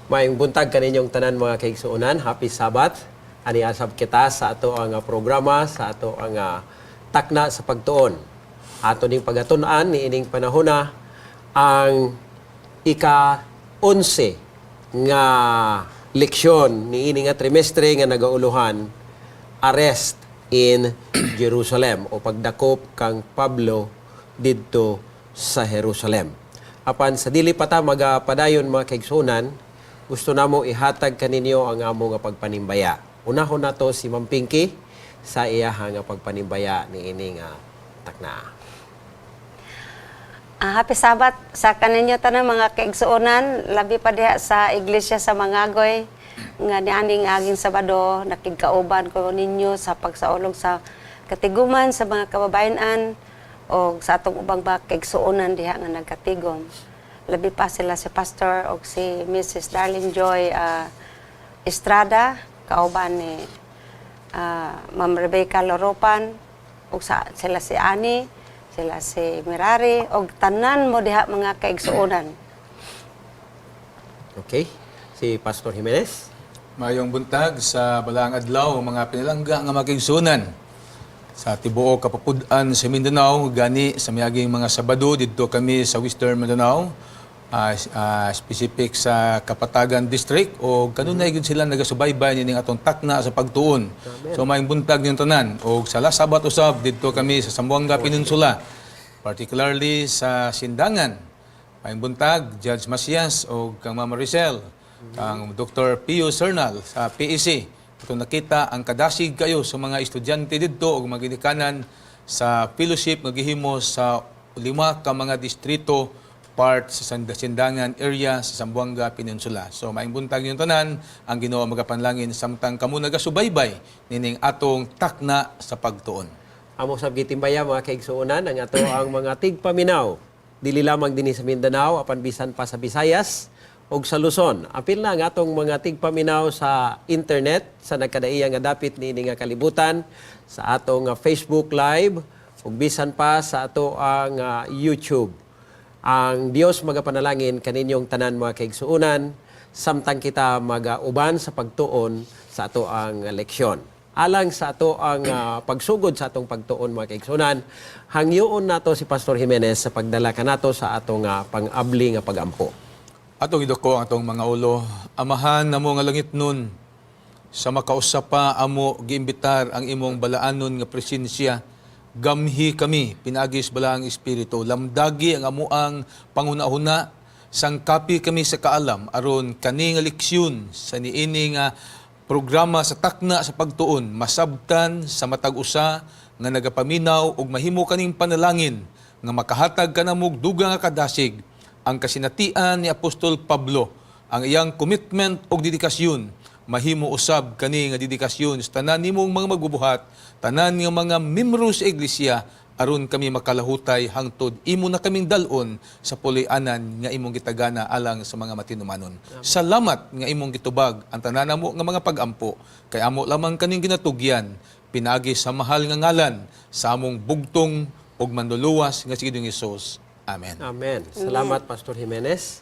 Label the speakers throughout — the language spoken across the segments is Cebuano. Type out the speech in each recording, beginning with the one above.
Speaker 1: Maayong buntag kaninyong tanan, mga kaigsuonan. Happy Sabbath. Ani asab kita sa ato ang programa, sa ato ang takna sa pagtuon. Ato ning pagatun-an niining panahona ang ika-11 nga leksyon niini nga trimestre nga nagauluhan "Arrest in Jerusalem" o pagdakop kang Pablo didto sa Jerusalem. Apan sa dili pa ta magapadayon, mga kaigsuonan, gusto namo ihatag kaninyo ang amo nga pagpanimbaya. Unahon nato si Ma'am Pinky sa iyaha nga pagpanimbaya niini nga takna.
Speaker 2: Happy Sabbath sa kaninyo tanan, mga kaigsuonan, labi pa diha sa iglesia sa Mangagoy nga nianing aging Sabado nakigkauban ko ninyo sa pagsaulog sa katiguman sa mga kababayenan o sa atong ubang mga kaigsuonan diha nga nagkatigom. Labi pa sila si Pastor o si Mrs. Darlene Joy Estrada, kauban ni Ma'am Rebecca Loropan, ug sa sila si Ani, sila si Mirari, og tanan mo diha, mga kaigsuonan.
Speaker 1: Okay? Si Pastor Jimenez.
Speaker 3: Mayong buntag sa balaang adlaw, mga pinalangga nga makigsunan sa tibuok kapapud-an sa Mindanao. Gani sa miaging mga Sabado, didto kami sa Western Mindanao, specific sa Kapatagan District, o kanunay gyud sila nagasubaybay nining atong takna sa pagtuon. So mayong buntag ninyong tanan. Og sa last Sabat usab, didto kami sa Zamboanga Peninsula, particularly sa Sindangan. Mayong buntag, Judge Masias o kang Mama Maricel, kang Dr. Pio Cernal sa PEC. Ito nakita ang kadasig kayo sa mga estudyante didto o mga ginikanan sa fellowship nga gihimo sa lima ka mga distrito, part sa Sindangan area sa Zamboanga Peninsula. So maayong buntag yung tanan, ang Ginoo magapanlangin samtang kamo nagasubaybay nining atong takna sa pagtuon.
Speaker 1: Amo sab gitimbaya, mga kaigsuonan, ang ato ang mga tigpaminaw dili lamang dinhi sa Mindanao apan bisan pa sa Visayas ug sa Luzon. Apil na ang atong mga tigpaminaw sa internet sa nagkadaiya nga dapit niini nga kalibutan, sa atong Facebook Live ug bisan pa sa ato ang YouTube. Ang Dios magapanalangin kaninyong tanan, mga kaigsuonan, samtang kita magauban sa pagtuon sa ato ang leksyon. Alang sa ato ang pagsugod sa atong pagtuon, mga kaigsuonan, hangyoon nato si Pastor Jimenez sa pagdala kanato sa atong pang-abli nga pagampo.
Speaker 3: Atong iduko ang atong mga ulo. Amahan namo nga langitnon, sa makausa pa amo giimbitar ang imong balaanon nga presensya. Gamhi kami pinaagi sa Balaang Espiritu. Lamdagi ang amuang panghuna-huna, sangkapi kami sa kaalam aron kani nga leksyon sa niini nga programa sa takna sa pagtuon masabtan sa matag usa nga nagapaminaw ug mahimo kaning panalangin nga makahatag kanamo og dugang nga kadasig. Ang kasinatian ni Apostol Pablo, ang iyang commitment ug dedikasyon, mahimo usab kani nga dedikasyon sa tanan nimong mga magbubuhat, tanan nga mga membro sa iglesia, aron kami makalahutay hangtod imo na kaming dal-on sa puloy-anan nga imong gitagana alang sa mga matinumanon. Salamat nga imong gitubag ang tanan namo nga mga pagampo, kay amo lamang kaning ginatugyan pinaagi sa mahal nga ngalan sa among bugtong ug Manluluwas nga si Ginoong Hesus. Amen.
Speaker 1: Amen. Salamat, Pastor Jimenez.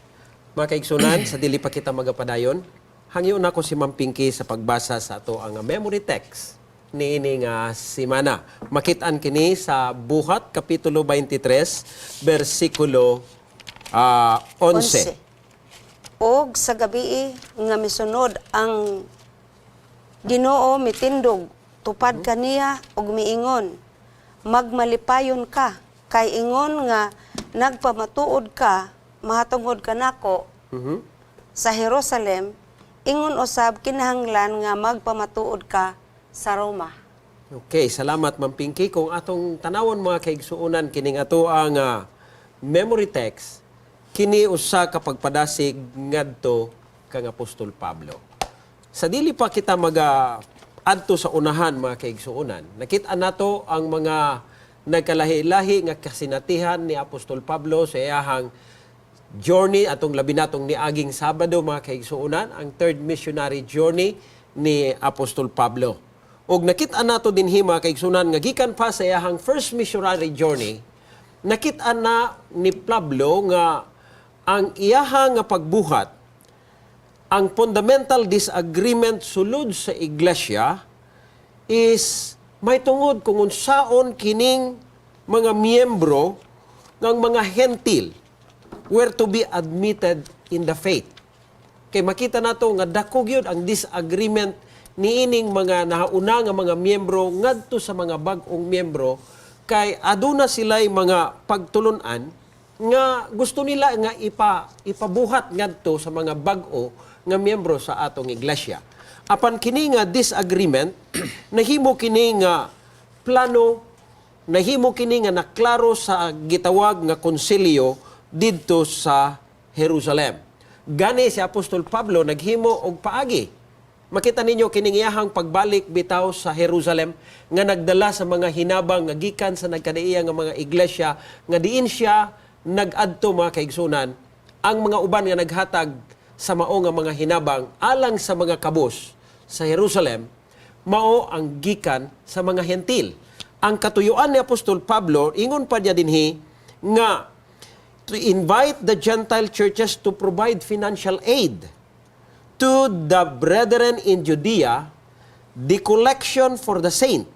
Speaker 1: Mga kaigsunan, sa dili pa kita magapadayon, hangyoon nako si Ma'am Pinky sa pagbasa sa ato ang memory text niini nga simana. Makit-an kini sa Buhat kapitulo 23 bersikulo 11.
Speaker 2: Og sa gabii nga misunod, ang Ginoo mitindog tupad kaniya ug miingon, "Magmalipayon ka kay ingon nga nagpamatuod ka mahatungod kanako sa Jerusalem, ingon usab kinahanglan nga magpamatuod ka sa Roma."
Speaker 1: Okay, salamat, Ma'am Pinky. Kung atong tanawon, mga kaigsuonan, kining ato ang memory text, kini usa ka pagpadasig ngadto kang Apostol Pablo. Sa dili pa kita maga adto sa unahan, mga kaigsuonan, nakita nato ang mga nagkalahi-lahi nga kasinatihan ni Apostol Pablo sa iyahang journey, atong labi natong niaging Sabado, mga kaigsuonan, ang third missionary journey ni Apostol Pablo. Ug nakita nato dinhi, mga kaigsuonan, nga gikan pa sa iyahang first missionary journey, nakita na ni Pablo nga ang iyaha nga pagbuhat Ang fundamental disagreement sulod sa iglesia is may tungod kung unsaon kining mga miyembro ng mga Hentil were to be admitted in the faith. Kay makita nato nga dako gyud ang disagreement niining mga nahauna nga mga miyembro ngadto sa mga bag-ong miyembro, kay aduna sila'y mga pagtulunan nga gusto nila nga ipabuhat ngadto sa mga bag-o nga miyembro sa atong iglesia. Apan kini nga disagreement nahimo kini nga plano, nahimo kini nga naklaro sa gitawag nga konsilyo didto sa Jerusalem. Gani si Apostol Pablo naghimo og paagi. Makita ninyo kining iyahang pagbalik bitaw sa Jerusalem nga nagdala sa mga hinabang nga gikan sa nagkadaiya nga mga iglesia nga diin siya nag-adto, mga kaigsunan. Ang mga uban nga naghatag sa mao nga mga hinabang alang sa mga kabus sa Jerusalem mao ang gikan sa mga Hentil. Ang katuyuan ni Apostol Pablo, ingon pa niya dinhi nga to invite the Gentile churches to provide financial aid to the brethren in Judea, the collection for the saint.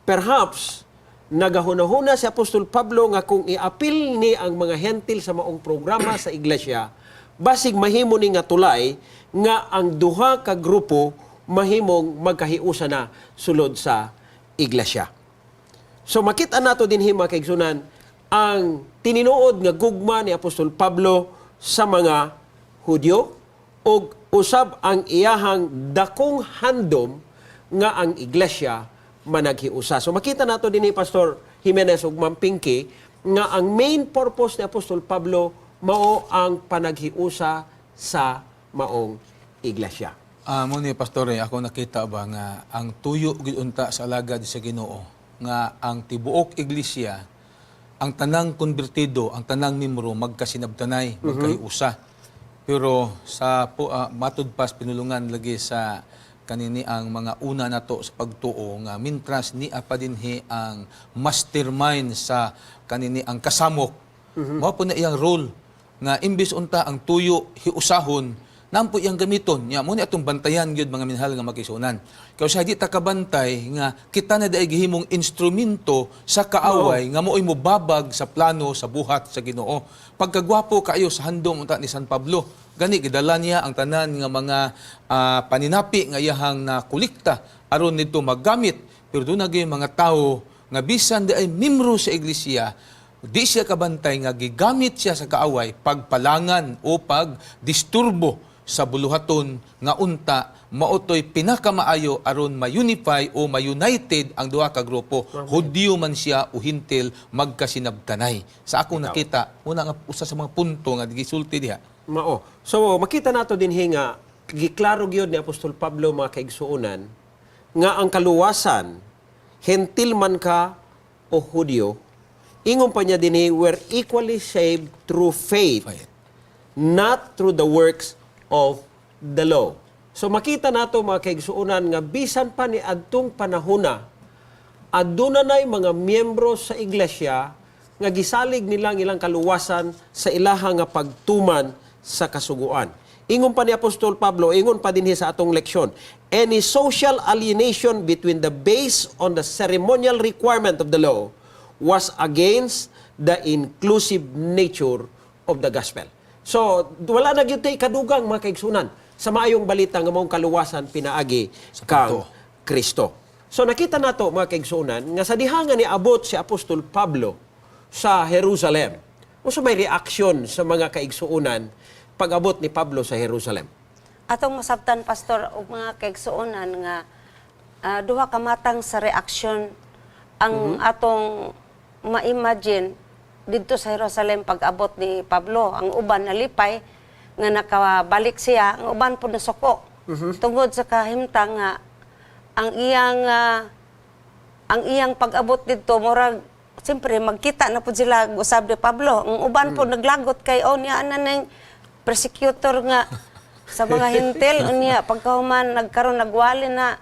Speaker 1: Perhaps, nagahuna-huna si Apostol Pablo nga kung iapil ni ang mga Hentil sa maong programa sa iglesia, basig mahimo ni nga tulay nga ang duha ka grupo mahimong magkahiusa na sulod sa iglesia. So makita nato dinhi, mga kaigsunan, ang tininuod nga gugma ni Apostol Pablo sa mga Hudyo ug usab ang iyahang dakong handom nga ang iglesia managhiusa. So makita nato dinhi, Pastor Jimenez ug Ma'am Pinky, nga ang main purpose ni Apostol Pablo mao ang panaghiusa sa maong iglesia.
Speaker 3: Ah, mo ni, Pastor, eh, ako nakita ba nga ang tuyo gid unta sa alagad sa Ginoo nga ang tibuok iglesia, ang tanang konbertido, ang tanang miyembro magkasinabtanay, magkahiusa. Pero sa po, matud pas pinulungan lagi sa kanini ang mga una nato sa pagtuo nga mintras ni pa dinhi ang mastermind sa kanini ang kasamok. Mao po na iyang role nga imbis unta ang tuyo hiusahon, nampo iyang gamiton nya. Mo ni atong bantayan gyud, mga minahal nga makisunan, kay sa di ta kabantay nga kita na diay gihimong instrumento sa kaaway nga mo'y mobabag sa plano sa buhat sa Ginoo. Pagkagwapo kaayo sa handom unta ni San Pablo, gani gidala niya ang tanan nga mga paninapi nga iyahang nakolekta aron nito magamit, pero duna gyud mga tawo nga bisan di ay membro sa iglesia, di siya kabantay nga gigamit siya sa kaaway pagpalangan o pagdisturbo sa buluhaton nga unta maotoy pinakamaayo aron ma-unify o ma-united ang duha ka grupo, Hudyo man siya o Hintil, magkasinabtanay. Sa akong nakita, una nga usa sa mga punto nga gisulti diha.
Speaker 1: Mao. So makita nato dinhi nga giklaro gyud ni Apostol Pablo, mga kaigsuonan, nga ang kaluwasan, Hentil man ka o Hudyo, ingon pa niya dinhi, "Were equally saved through faith,
Speaker 3: Faith.
Speaker 1: Not through the works of the law." So makita nato, mga kaigsuonan, nga bisan pa ni adtong panahona, aduna nay mga miyembro sa iglesia nga gisalig nila ang ilang kaluwasan sa ilaha nga pagtuman sa kasuguan. Ingon pa ni Apostol Pablo, ingon pa dinhi sa atong leksyon, "Any social alienation between the base on the ceremonial requirement of the law was against the inclusive nature of the gospel." So, wala na gyud tay kadugang, mga kaigsunan, sa maayong balita nga maong kaluwasan pinaagi kang Kristo. So nakita nato, mga kaigsunan, nga sa diha nga niabot si Apostol Pablo sa Jerusalem, unsa may reaksyon sa mga kaigsuonan pag-abot ni Pablo sa Jerusalem?
Speaker 2: Atong masabtan, Pastor, ug mga kaigsuonan, nga duha ka matang sa reaksyon ang atong ma-imagine didto sa Jerusalem pag-abot ni Pablo. Ang uban nalipay nga nakabalik siya, ang uban po nasuko. Tungod sa kahimtang nga ang iyang pag-abot didto, murag siyempre magkita na pud sila usab ni Pablo. Ang uban po naglagot kay, "Oh, niya na ning persecutor nga sa mga Hintil." Unya pagkahuman nagkaron, nagwali na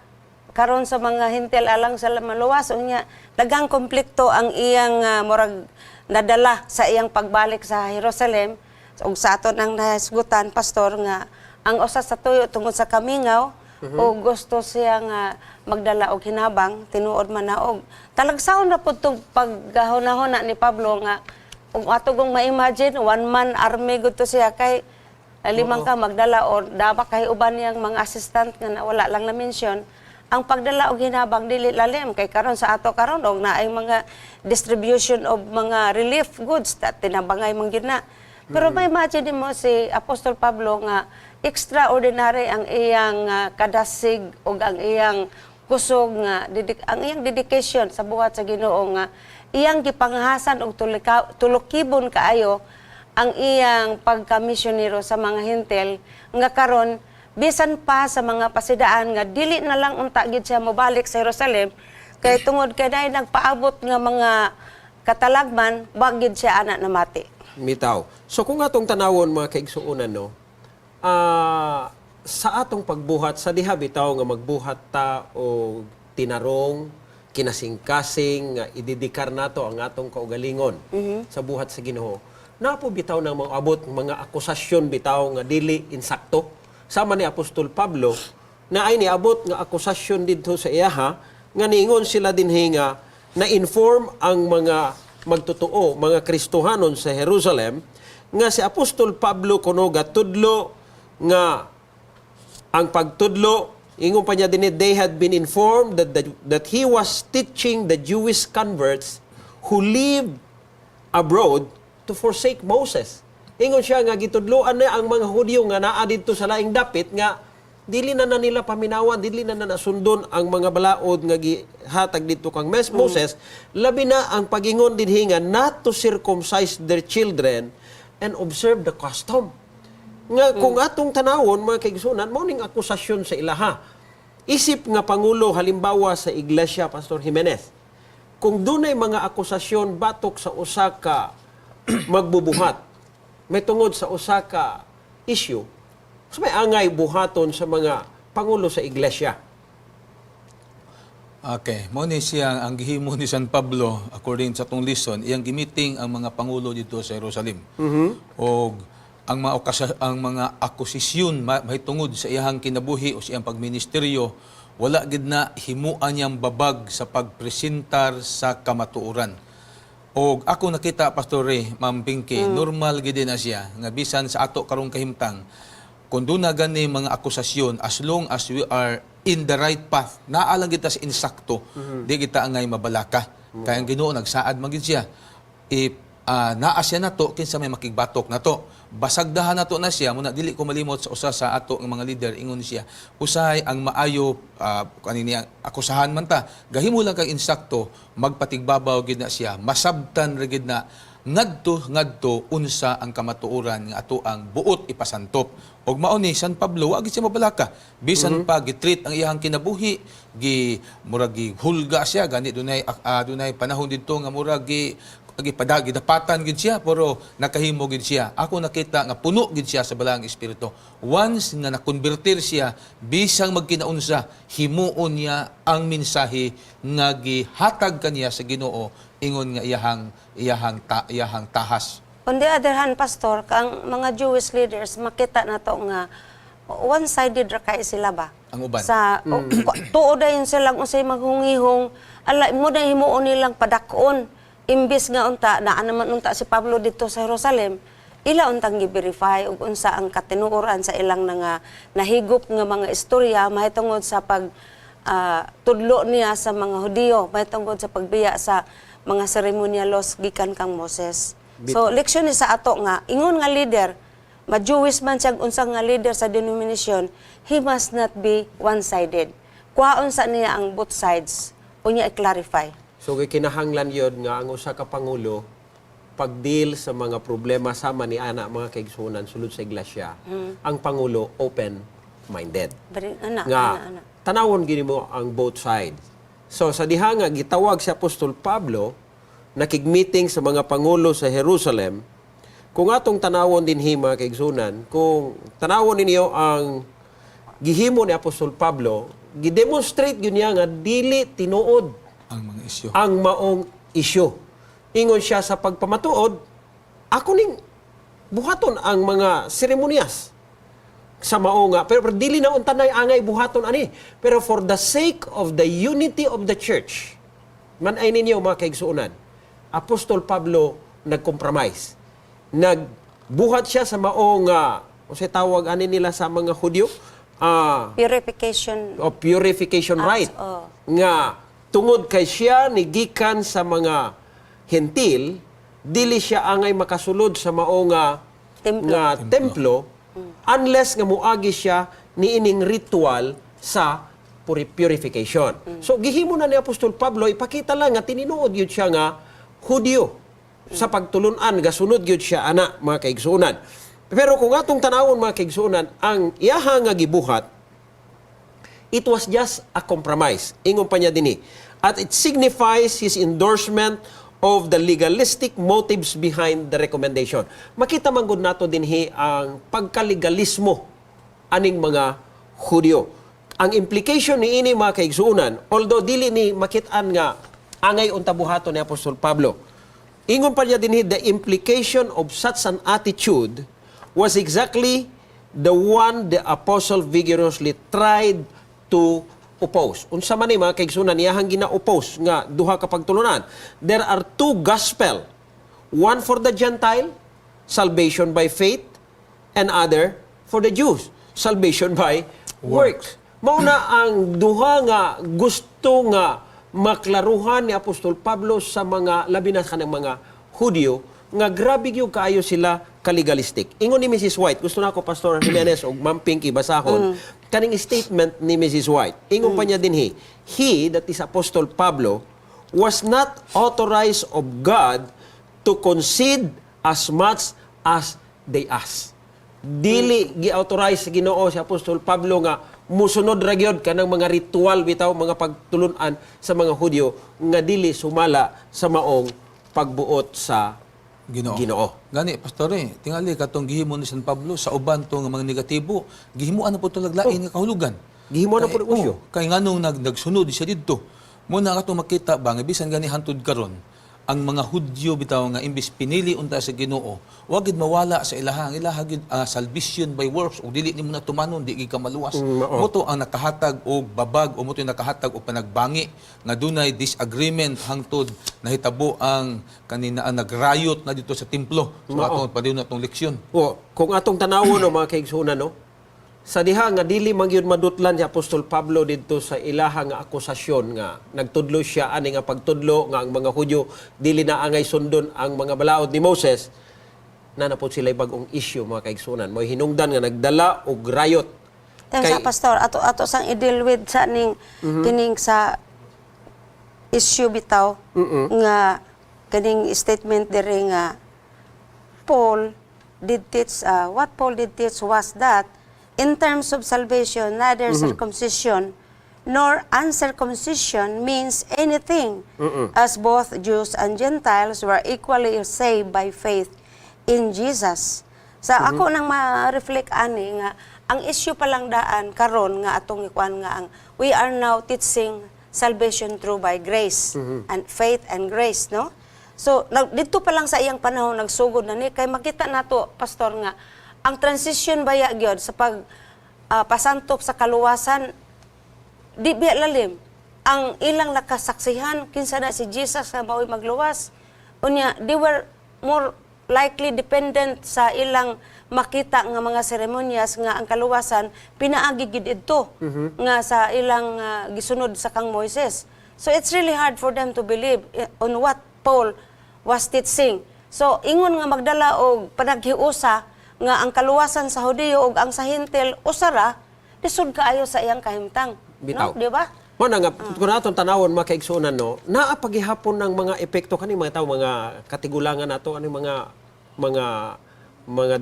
Speaker 2: karon sa mga Hintil alang sa maluwas. Unya daghang konflikto ang iyang murag nadala sa iyang pagbalik sa Jerusalem. Ug sa ato nang nahisgutan, Pastor, nga Ang usa sa tuyo tungod sa kamingaw o gusto siya nga magdala og hinabang, tinuod man na og talagsaon na pud tong paggahunahuna ni Pablo nga ug ato kong ma-imagine, one man army gud to siya kay limang ka magdala or dapat kay uban niyang mga assistant nga na wala lang na mention. Ang pagdala og hinabang dili lalim kay karon sa ato karon og naay mga distribution of mga relief goods ta tinabangay man gyud na. Pero may imagine mo si Apostol Pablo nga extraordinary ang iyang kadasig ug ang iyang kusog nga ang iyang dedication sa buhat sa Ginoo nga iyang gipanghasan og tulukibon kaayo ang iyang pagkamisyonero sa mga Hentil nga karon bisan pa sa mga pasidaan nga dili na lang unta gid siya mobalik sa Jerusalem kay tungod kay dahil nagpaabot nga mga katalagman wa gid siya ana namati.
Speaker 1: Mitaw. So kung atong tanawon, mga kaigsuonan, no, sa atong pagbuhat sa diha bitaw nga magbuhat ta o tinarong kinasingkasing nga idedikar nato ang atong kaugalingon sa buhat sa Ginoo. Napo bitaw nang mga abot mga akusasyon bitaw nga dili insakto. Sama ni Apostol Pablo na ay niabot nga akusasyon didto sa iyaha nga niingon sila dinhi nga na-inform ang mga magtotoo, mga Kristohanon sa Jerusalem nga si Apostol Pablo kuno gatudlo nga ang pagtudlo, ingon pa niya din, they had been informed that he was teaching the Jewish converts who lived abroad to forsake Moses. Ingon siya nga gitudloan na ang mga Hudyo nga naa didto sa laing dapit nga dili na na nila paminawan, dili na na nasundon ang mga balaod nga gihatag didto kang Moses, labi na ang pagingon dinhi nga not to circumcise their children and observe the custom. Nga kung atong tanawon, mga kaigsunan, mao ning akusasyon sa ilaha. Isip nga pangulo halimbawa sa iglesia, Pastor Jimenez, kung dunay mga akusasyon batok sa usa ka magbubuhat, may tungod sa usa ka issue, so may angay buhaton sa mga pangulo sa iglesia?
Speaker 3: Okay, mo ni siya ang gihimo ni San Pablo according sa atong lesson, iyang gimiting ang mga pangulo dito sa Jerusalem. Og ang mga akusisyon mahitungod sa iyang kinabuhi o sa iyang pagministeryo, wala gid na himuan niyang babag sa pagpresentar sa kamatuoran. Og ako nakita, Pastor Ray, Ma'am Pinky, normal gid na siya nga bisan sa ato karong kahimtang kung doon na gani mga akusasyon, as long as we are in the right path, naa lang kita sa insakto, di kita angay mabalaka. Kaya ang Ginoo nagsaad man gid siya. If naa siya nato, kinsa may makigbatok nato. Basagdahan nato na siya muna. Dili ko malimot sa usa sa ato nga mga leader, ingon siya usahay ang maayo kani niya akusahan man ta, gahimo lang kag insakto, magpatigbabaw gid na siya, masabtan ra gid na ngadto ngadto unsa ang kamatuoran nga ato ang buot ipasantop. Og mao ni San Pablo, wa gid siya mabalaka bisan pa gitreat ang iyang kinabuhi, gi murag gihulga siya gani. Dunay panahon didto nga murag gi gipada gidapatan gid siya, pero nakahimo gid siya. Ako nakita nga puno gid siya sa Balaang Espiritu. Once nga nakonbertir siya, bisang magkinaunsa, himuon niya ang mensahe nga gihatag kaniya sa Ginoo ingon nga iyahang tahas.
Speaker 2: On the other hand, Pastor, kang mga Jewish leaders, makita na to nga one-sided ra kay sila ba?
Speaker 3: Ang uban.
Speaker 2: Sa tuod dayon silang unsay maghungihong ala mo na himuon nilang padak-on imbis nga unta naa naman unta si Pablo dito sa Jerusalem, ila untang gi-verify ug unsa ang katinuoran sa ilang nga nahigop nga mga istorya mahitungod sa pag tudlo niya sa mga Hudiyo mahitungod sa pagbiya sa mga ceremonial laws gikan kang Moses. So leksyon ni sa ato nga ingon nga leader, ma-Jewish man siya, unsang nga leader sa denomination, he must not be one-sided. Kuhaon sa niya ang both sides unya i-clarify.
Speaker 1: So kinahanglan yun nga ang usa ka pangulo pag-deal sa mga problema sama ni ana, mga kaigsuonan, sulod sa iglesia, ang pangulo open-minded.
Speaker 2: Bari, ana,
Speaker 1: Nga
Speaker 2: ana, ana.
Speaker 1: Tanawon gini mo ang both sides. So sa diha nga gitawag si Apostol Pablo nakig-meeting sa mga pangulo sa Jerusalem, kung atong tanawon dinhi, mga kaigsuonan, kung tanawon ninyo ang gihimo ni Apostol Pablo, gidemonstrate gyud niya nga dili tinuod
Speaker 3: ang mga isyu.
Speaker 1: Ang maong isyu. Ingon siya sa pagpamatuod, ako ning buhaton ang mga seremonyas. Sa mao nga pero dili na unta nay angay buhaton ani, pero for the sake of the unity of the church man ay ninyo, mga kaigsuonan, Apostol Pablo nag-compromise, nagbuhat siya sa mao nga, unsay tawag ani nila sa mga Hudyo,
Speaker 2: Purification.
Speaker 1: O purification
Speaker 2: Acts,
Speaker 1: rite
Speaker 2: oh.
Speaker 1: nga tungod kay siya nigikan sa mga Hentil, dili siya angay makasulod sa mao nga
Speaker 2: Templo.
Speaker 1: nga templo unless nga muagi siya niining ritual sa purification. So gihimo na ni Apostol Pablo, ipakita lang nga tininuod gyud siya nga Hudyo sa pagtulunan, gasunod gyud siya ana, mga kaigsuonan. Pero kung atong tanawon, mga kaigsuonan, ang iyaha nga gibuhat, it was just a compromise. Ingon pa niya dinhi. At it signifies his endorsement of the legalistic motives behind the recommendation. Makita man gud nato dinhi ang pagkalegalismo aning mga Hudyo. Ang implication ni ini, mga kaigsuonan, although dili ni makit-an nga angay unta buhaton ni Apostol Pablo. Ingon pa niya dinhi, the implication of such an attitude was exactly the one the apostle vigorously tried to oppose. Unsa man ni, mga kaigsuonan, iyahang gina-oppose nga duha ka pagtulunan? There are two gospel. One for the Gentile, salvation by faith, and other for the Jews, salvation by works. Mao na ang duha nga gusto nga maklaruhan ni Apostol Pablo sa mga, labi na kanang mga Hudyo nga grabe gyud kaayo sila kalegalistic. Ingon ni Mrs. White, gusto na ako, Pastor Jimenez ug Ma'am Pinky, basahon kaning statement ni Mrs. White. Ingon pa niya dinhi, "He, that is Apostol Pablo, was not authorized of God to concede as much as they ask." Dili gi-authorize sa Ginoo si Apostol Pablo nga musunod ra gyud kanang mga ritual bitaw, mga pagtulunan sa mga Hudyo nga dili sumala sa maong pagbuot sa
Speaker 3: Ginoo.
Speaker 1: Ginoo.
Speaker 3: Gani, pastore, tingali katong gihimo ni San Pablo sa uban to nga mga negatibo, gihimuan na po ito laglain nga kahulugan.
Speaker 1: Gihimuan na
Speaker 3: Kay-
Speaker 1: po ni Usyo.
Speaker 3: Oh, kay nganong nagsunod siya didto. Muna katong makita ba nga bisan gani hantud karon ang mga Hudyo bitaw nga imbis pinili unta sa Ginoo, wa gid mawala sa ilaha ang ilaha gid salvation by works, ug dili nimo na tumanon, di gid ka maluwas.
Speaker 1: Mao.
Speaker 3: Mo to ang nakahatag og babag o mo to yung nakahatag og panagbangi nga dunay disagreement hangtod nahitabo ang kanina ang nagrayot na dito sa templo. So
Speaker 1: Mao.
Speaker 3: atong padayon na atong leksyon.
Speaker 1: O, kung atong tanawon no, mga kaigsuonan, no, sa diha nga dili man gyud madutlan si Apostol Pablo didto sa ilaha nga akusasyon nga nagtudlo siya ani nga pagtudlo nga ang mga Hudyo dili na angay sundon ang mga balaod ni Moses, na napod sila bagong issue, mga kaigsuonan, mo'y hinungdan nga nagdala og riot.
Speaker 2: Tayo sa pastor, ato ato sang i-deal with sa ning kining sa issue bitaw nga kining statement diri nga Paul did teach, what Paul did teach was that in terms of salvation, neither circumcision nor uncircumcision means anything, as both Jews and Gentiles were equally saved by faith in Jesus. Sa ako nang ma-reflect ani nga ang issue pa lang daan karon nga atong ikuan nga ang we are now teaching salvation through by grace and faith and grace, no? So dito pa lang sa iyang panahon nagsugod na ni, kay makita nato, pastor, nga ang transition baya gyud sa pag pasantop sa kaluwasan di biya lalim. Ang ilang nakasaksihan kinsa na si Jesus nga mao'y magluwas. Unya they were more likely dependent sa ilang makita nga mga seremonyas nga ang kaluwasan pinaagi gid idto nga sa ilang gisunod sa kang Moises. So it's really hard for them to believe on what Paul was teaching. So ingon nga magdala og panaghiusa nga ang kaluwasan sa Hudiyo ug ang sa Hentil usa ra, lisod kaayo sa iyang kahimtang.
Speaker 1: Bitaw.
Speaker 2: No, di ba?
Speaker 1: Mo na nga kung atong tanawon, mga kaigsuonan, no, naa pagihapon ng mga epekto kani mga tao, mga katigulangan nato ani, mga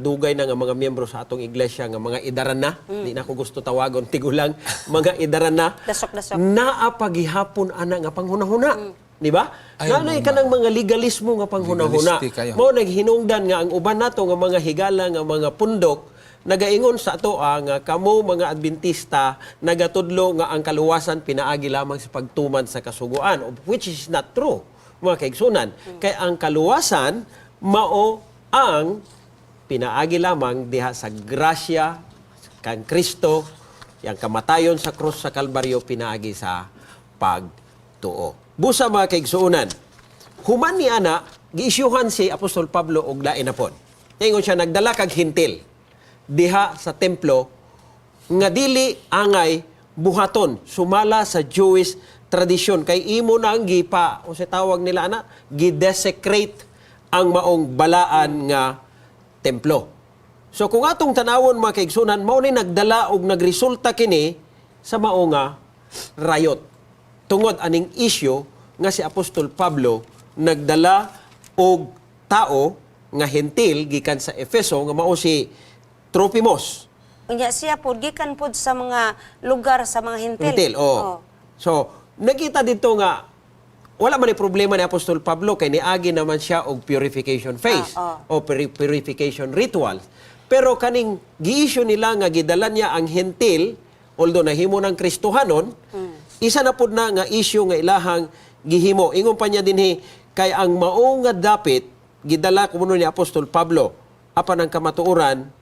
Speaker 1: dugay na nga mga miyembro sa atong iglesia nga mga idaran na, di na ako gusto tawagon tigulang, mga idaran na.
Speaker 2: Dasok-dasok.
Speaker 1: Naa pagihapon ana nga panghunahuna. Di ba?
Speaker 3: Ay,
Speaker 1: Na kanang mga legalismo nga panghunahuna.
Speaker 3: Legalistic kayo.
Speaker 1: Mao naghinungdan nga ang uban nato nga mga higala nga mga pundok nagaingon sa ato nga kamo mga Adventista nagatudlo nga ang kaluwasan pinaagi lamang sa pagtuman sa kasuguan, of which is not true, mga kaigsunan, kay ang kaluwasan mao ang pinaagi lamang diha sa grasya Kang Kristo, yang kamatayon sa krus sa Kalbaryo pinaagi sa pagtuo. Busa, mga kaigsuonan, human ni ana, giisyuhan si Apostol Pablo og lain na pod. Ingon siya, nagdala kag Hentil diha sa templo nga dili angay buhaton sumala sa Jewish tradisyon kay imo na ang gipa o sa tawag nila ana, gidesecrate ang maong balaan nga templo. So kung atong tanawon, mga kaigsunan, mao ni nagdala og nagresulta kini sa mao nga riot. Tungod aning isyu nga si Apostol Pablo nagdala og tao nga Hentil gikan sa Efeso nga mao si Tropimos.
Speaker 2: Unya siya pod gikan pod sa mga lugar sa mga Hentil.
Speaker 1: Hentil, oh. So, nakita dito nga wala man ni problema ni Apostol Pablo kay niagi naman siya og purification phase o purification ritual. Pero kaning gi-issue nila nga gidala niya ang Hentil, although nahimo ng Kristohanon, isa na pud na nga issue nga ilahang gihimo. Ingon pa niya dinhi kay ang mao nga dapit gidala kuno ni Apostol Pablo apan ang kamatuoran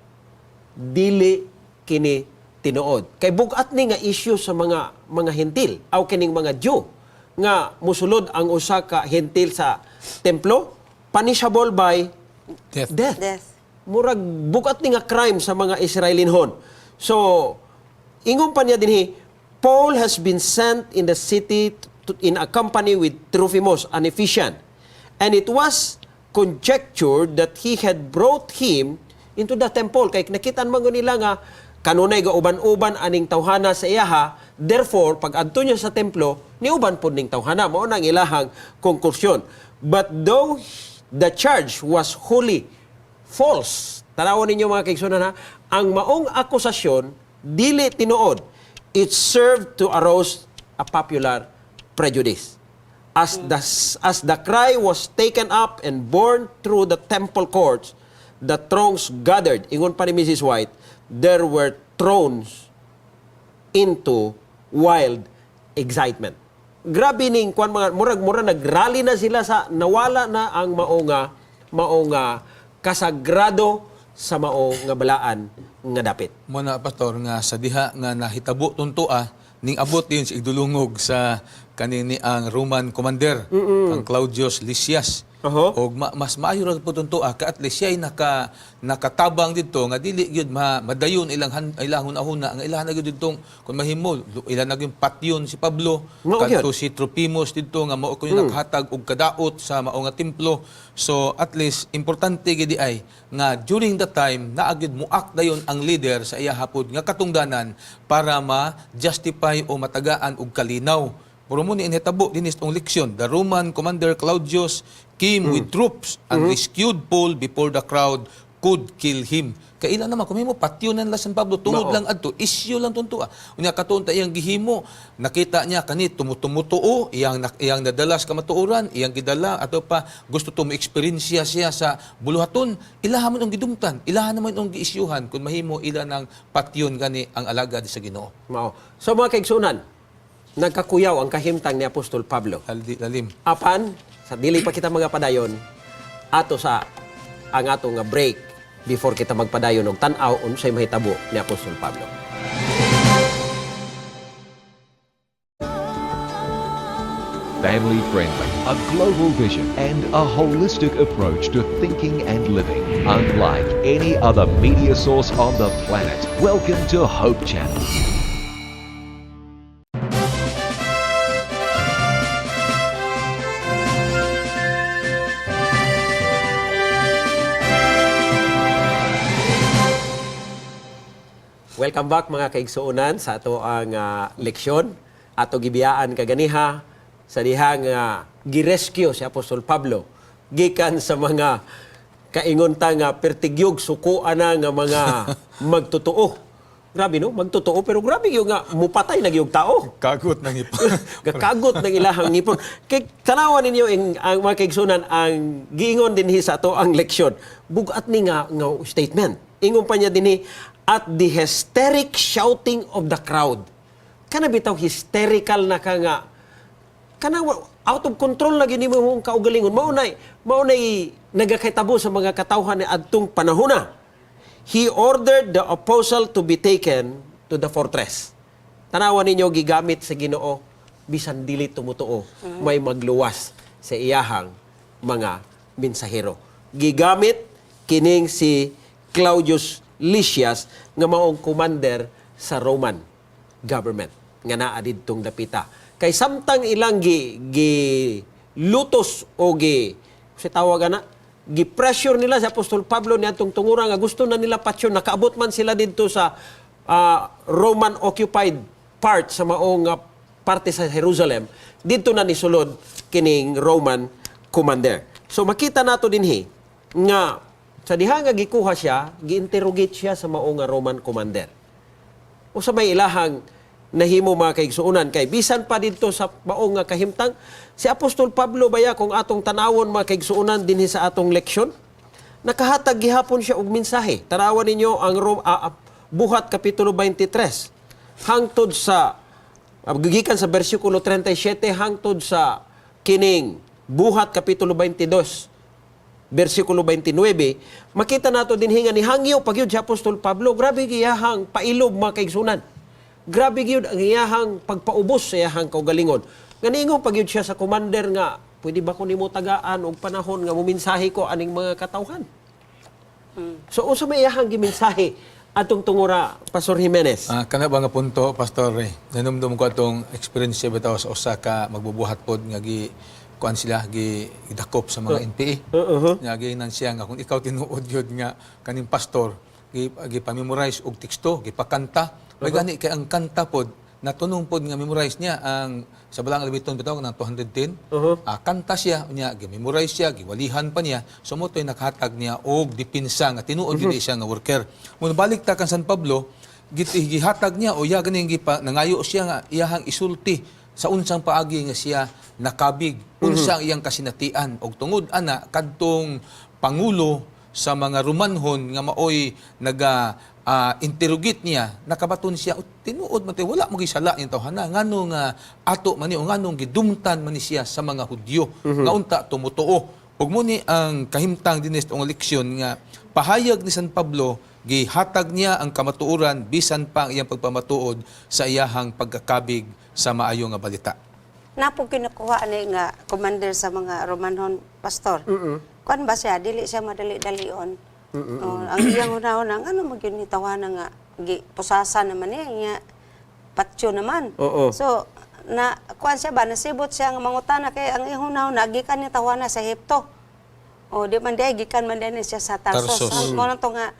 Speaker 1: dili kini tinuod. Kay bug-at ni nga issue sa mga Hentil aw kining mga Jew nga musulod ang usa ka Hentil sa templo, punishable by
Speaker 3: Death.
Speaker 1: death.
Speaker 2: Death.
Speaker 1: Murag bug-at ni nga crime sa mga Israelinhon. So ingon pa niya dinhi, Paul has been sent in the city in a company with Trophimus, an Ephesian. And it was conjectured that he had brought him into the temple. Kay nakitaan man nila nga kanunay ga uban-uban aning tawhana sa iyaha, therefore pag adto niya sa templo, niuban pod ning tawhana. Mao nang ilahang konklusyon. But though the charge was wholly false. Tanawon ninyo, mga kaigsunan, ha, ang maong akusasyon dili tinuod. It served to arouse a popular prejudice. As the cry was taken up and borne through the temple courts, the throngs gathered. Ingon pa ni Mrs. White, there were thrown into wild excitement. Grabe ning kwan, mga murag mura nagrally na sila sa nawala na ang mao nga kasagrado sa mao nga balaan nga dapit.
Speaker 3: Mo na, pastor, nga sa diha nga nahitabo tuntua ning abot din sa igdulungog sa kanini ang Roman commander, ang Claudius Lysias. Og mas maayo ra po tuntua ka at least siya'y nakatabang didto nga dili gyud madayon ilang hunahuna nga ilahan na gyud didtong kung mahimo ilan na gyud patyon si Pablo
Speaker 1: Mao gyud.
Speaker 3: kadto si Tropimos didto nga mao kuno nakahatag og kadaot sa mao nga templo. So at least importante gid ay nga during the time naa gyud muak dayon ang leader sa iya hapod nga katungdanan para ma-justify o matagaan og kalinaw. Pero mo ni inhetabo dinis tong leksyon. The Roman commander Claudius came with troops and rescued Paul before the crowd could kill him. Kaila naman, kung mo patyonan la San Pablo, tungod
Speaker 1: Mao.
Speaker 3: lang adto, isyu lang tunto. Unya katuon ta iyang gihimo, nakita niya kani tumutumutuo, iyang nadala sa kamatuoran, iyang gidala ato pa gusto to mo-eksperyensya siya sa buluhaton, ilaha man ang gidumtan, ilaha naman ang giisyuhan kung mahimo ila ng patyon gani ang alagad sa Ginoo.
Speaker 1: Mao. So mga kaigsunan, nagkakuyaw ang kahimtang ni Apostol Pablo.
Speaker 3: Lalim.
Speaker 1: Apan, sa dili pa kita mga padayon, ato sa ang ato nga break before kita magpadayon og tan-aw unsay mahitabo ni Apostol Pablo.
Speaker 4: Family friendly, a global vision, and a holistic approach to thinking and living. Unlike any other media source on the planet. Welcome to Hope Channel.
Speaker 1: Welcome back, mga kaigsuonan, sa ato ang leksyon. Ato gibiyaan kaganiha sa dihang girescue si Apostol Pablo gikan sa mga kaingon ta nga pertigyog sukuan na nga mga magtotoo. Grabe no, magtotoo pero grabe yung nga mupatay na gyud tao.
Speaker 3: Kagot ng ipon.
Speaker 1: Gakagot ng ilahang ngipon. Kay tanawan ninyo ang mga kaigsunan ang giingon dinhi sa ato ang leksyon. Bugat ni nga statement. Ingon pa niya dinhi, at the hysteric shouting of the crowd. Kana bitaw hysterical na ka nga kana out of control na gini mo mong kaugalingon. Mao nay nagakahitabo sa mga katawhan ni adtong panahona. He ordered the apostle to be taken to the fortress. Tanawa ninyo, gigamit sa Ginoo bisan dili tumutuo, may magluwas sa iyahang mga mensahero. Gigamit kining si Claudius Lysias nga maong commander sa Roman government nga naa didtong dapita. Kay samtang ilang gi lutos o gi sa tawag ana, gi-pressure nila si Apostol Pablo niadtong tungura nga gusto na nila patyon, nakaabot man sila didto sa Roman occupied part sa maong parte sa Jerusalem. Didto na nisulod kining Roman commander. So makita nato dinhi nga sa diha nga gikuha siya, gi-interrogate siya sa maong nga Roman commander. O sa may ilahang nahimo, mga kaigsuonan, kay bisan pa didto sa maong nga kahimtang, si Apostol Pablo baya, kung atong tanawon, mga kaigsuonan, dinhi sa atong leksyon, nakahatag gihapon siya og mensahe. Tanawan ninyo ang Buhat kapitulo 23 hangtod sa gikan sa bersikulo 37 hangtod sa kining Buhat kapitulo 22 bersikulo 29, makita nato din nga nihangyo pa gyud si Apostol Pablo. Grabe giyahang pailob, mga kaigsunan. Grabe gyud ang iyahang pagpaubos sa iyahang kaugalingon. Nga niingon pa gyud siya sa commander nga, "Pwede ba ko nimo tagaan og panahon nga mumensahe ko aning mga katawhan?" So unsa may iyahang gimensahe atong tungura, Pastor Jimenez?
Speaker 3: Ah, kana ba nga punto, Pastor Ray? Nanumdum ko atong experience bitaw sa usa ka magbubuhat pod nga gi kuan sila, gi gidakop sa mga NPA. Nga giingnan siya nga kung ikaw tinuod gyud nga kaning pastor, gi gi-memorize og teksto, gipakanta. May gani kay ang kanta pod natunong pod nga memorize niya ang sa Balaang Alamiton bitaw ng 210. Ah, kanta siya niya, gi-memorize siya, giwalihan pa niya. So mao to'y nakahatag niya og depensa nga tinuod gyud siya nga worker. Mun balik ta kan San Pablo, gihatag niya o iya ganing gipa nangayo siya nga iyahang isulti sa unsang paagi nga siya nakabig, unsa ang iyang kasinatian, og tungod ana kadtong pangulo sa mga Romanhon nga maoy naga interrogate niya, nakabaton siya, "Oh, tinuod man wala mo gisala ning tawhana, ngano nga ato man ni o nganong gidumtan man ni siya sa mga Hudyo nga unta tumutuo?" Ug mo ni ang kahimtang dinis ang leksyon nga pahayag ni San Pablo, gihatag niya ang kamatuoran bisan pa ang iyang pagpamatuod sa iyahang pagkakabig sa maayo nga balita.
Speaker 2: Napo kinukuha ani nga commander sa mga Romanhon, pastor. Kuan ba siya, dili siya madali-dalion. Oh, ang iyang hunahuna, ano man gyud ni tawana nga gi pusasa naman niya nga patyo naman. So na kuan siya ba, nasibot siya nga mangutana kay ang iyang hunahuna gikan ni tawana sa Ehipto. O di man diay, gikan man diay ni siya sa Tarsos.
Speaker 3: Tarsos.
Speaker 2: Ang mo na to nga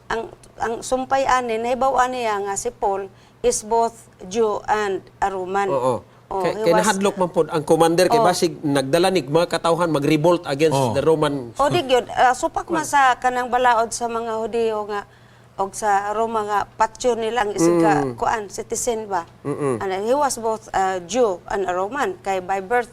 Speaker 2: ang sumpay ani, nahibaw-an niya nga si Paul is both Jew and a Roman. Oh,
Speaker 1: Kay,
Speaker 2: he
Speaker 1: kay nahadlok man pod ang commander kay basig nagdala ni mga katawhan mag-revolt against the Roman.
Speaker 2: O di gyud, supak man sa kanang balaod sa mga Hudiyo nga og sa Roma nga patyo nilang isig ka kuan citizen ba. And he was both a Jew and a Roman kay by birth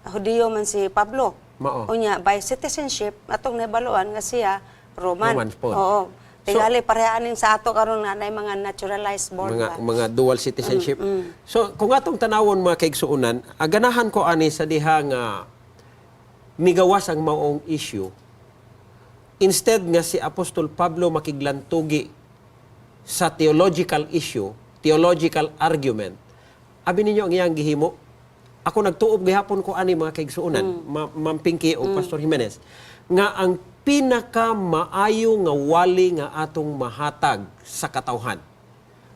Speaker 2: Hudiyo man si Pablo.
Speaker 1: Mao.
Speaker 2: Unya by citizenship atong nabaluan nga siya Roman.
Speaker 1: Roman pod.
Speaker 2: Oo. Tingali pareha aning sa ato karon nga nay mga naturalized born
Speaker 1: Mga
Speaker 2: ba.
Speaker 1: mga dual citizenship. So kung atong tanawon, mga kaigsuonan, aganahan ko ani sa diha nga migawas ang maong issue. Instead nga si Apostol Pablo makiglantugi sa theological issue, theological argument, abi ninyo ang iyang gihimo. Ako nagtuob gihapon ko ani, mga kaigsuonan, Ma'am Pinky o Pastor Jimenez, nga ang pinakamaayo nga wali nga atong mahatag sa katawhan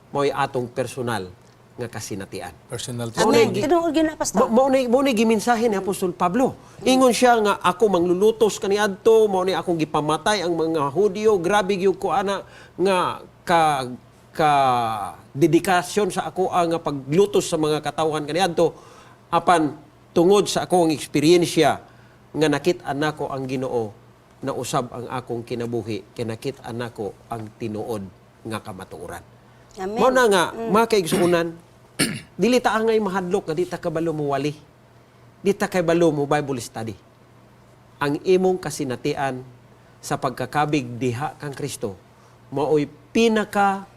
Speaker 1: mao'y atong personal nga kasinatian.
Speaker 3: Personal.
Speaker 2: Amen.
Speaker 1: Mao na
Speaker 2: Tinuod gyud na, pastor.
Speaker 1: Mao ni gimensahe ni Apostol Pablo. Ingon siya nga ako manglulutos kaniadto, mao ni akong gipamatay ang mga Hudyo, grabe gyud ko ana nga ka ka dedikasyon sa ako ang paglutos sa mga katawhan kaniadto, apan tungod sa akong eksperyensya nga nakit-an nako ang Ginoo, nausab ang akong kinabuhi, kinakit-an nako ang tinuod nga kamatuoran.
Speaker 2: Amen.
Speaker 1: Mao na nga, mga kaigsuonan, dili ta angay mahadlok nga di ta kabalo mo wali. Di ta kabalo mo Bible study. Ang imong kasinatian sa pagkakabig diha kang Kristo, maoy pinaka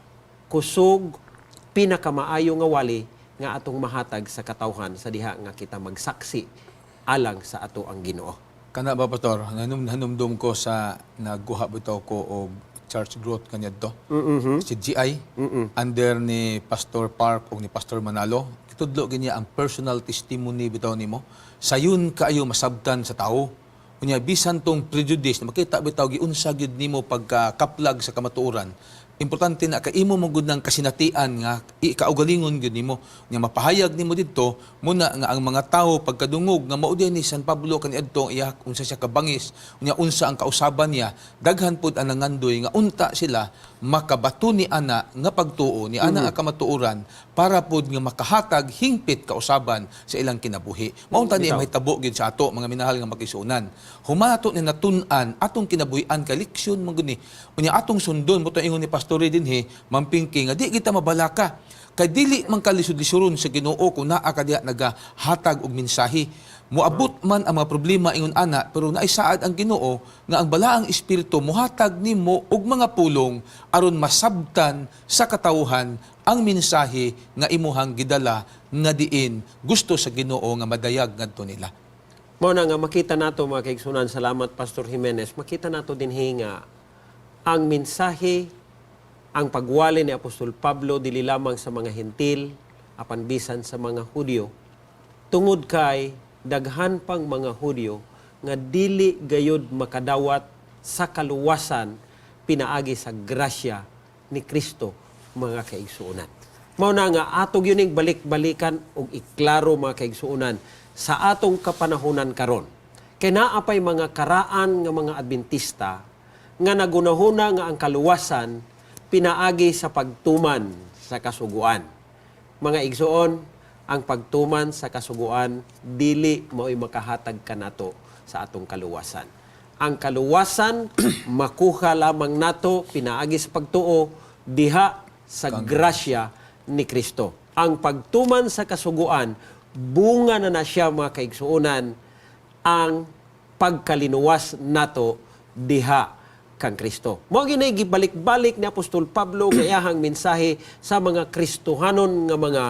Speaker 1: kusog, pinakamaayo nga wali nga atong mahatag sa katawhan sa diha nga kita magsaksi alang sa ato ang Ginoo.
Speaker 3: Kana ba, pastor, hanumdum ko sa nagguha bitaw ko og church growth kaniadto. CGI under ni Pastor Park o ni Pastor Manalo. Kitudlo gyud niya ang personal testimony bitaw nimo. Sayon kaayo masabtan sa tao. Unya bisan tong prejudice na makita bitaw giunsa gyud nimo pagkakaplag sa kamatuoran. Importante na kay imo mo gud ng kasinatian nga ikaugalingon gyud nimo nya mapahayag nimo didto muna nga ang mga tawo pagkadungog nga mao ni San Pablo kaniadto iya unsa siya kabangis, unya unsa ang kausaban niya, daghan pud ang nangandoy nga unta sila makabato ni ana nga pagtuo ni ana nga kamatuoran para pud nga makahatag hingpit kausaban sa ilang kinabuhi. Mao unta ni mahitabo gyud sa ato, mga minahal nga makisuonan, human ato ni natun-an atong kinabuhian kay leksyon man gud ni, unya atong sundon mo ingon ni Pastor dinhi, Ma'am Pinky, nga di kita mabalaka kay dili man kalisod-lisuron sa Ginoo kung naa ka diha nagahatag og mensahe. Moabot man ang mga problema ingon ana, pero naisaad ang Ginoo nga ang Balaang Espiritu mohatag nimo og mga pulong aron masabtan sa katawhan ang mensahe nga imuhang gidala nga diin gusto sa Ginoo nga madayag ngadto nila.
Speaker 1: Mao na nga makita nato, mga kaigsunan, salamat, Pastor Jimenez, makita nato dinhi nga ang mensahe, ang pagwali ni Apostol Pablo dili lamang sa mga Hentil apan bisan sa mga Hudyo, tungod kay daghan pang mga Hudyo nga dili gayud makadawat sa kaluwasan pinaagi sa grasya ni Kristo, mga kaigsuonan. Mao na nga ato gyud ning balik-balikan og iklaro, mga kaigsuonan, sa atong kapanahonan karon. Kay naa pay mga karaan nga mga Adventista nga nagunahuna nga ang kaluwasan pinaagi sa pagtuman sa kasuguan. Mga igsoon, ang pagtuman sa kasuguan dili mao'y makahatag kanato sa atong kaluwasan. Ang kaluwasan makuha lamang nato pinaagi sa pagtuo diha sa grasya ni Kristo. Ang pagtuman sa kasuguan, bunga na na siya, mga kaigsuonan, ang pagkalinuwas nato diha kang Kristo. Mao ginay gibalik-balik ni Apostol Pablo nga iyahang mensahe sa mga Kristohanon nga mga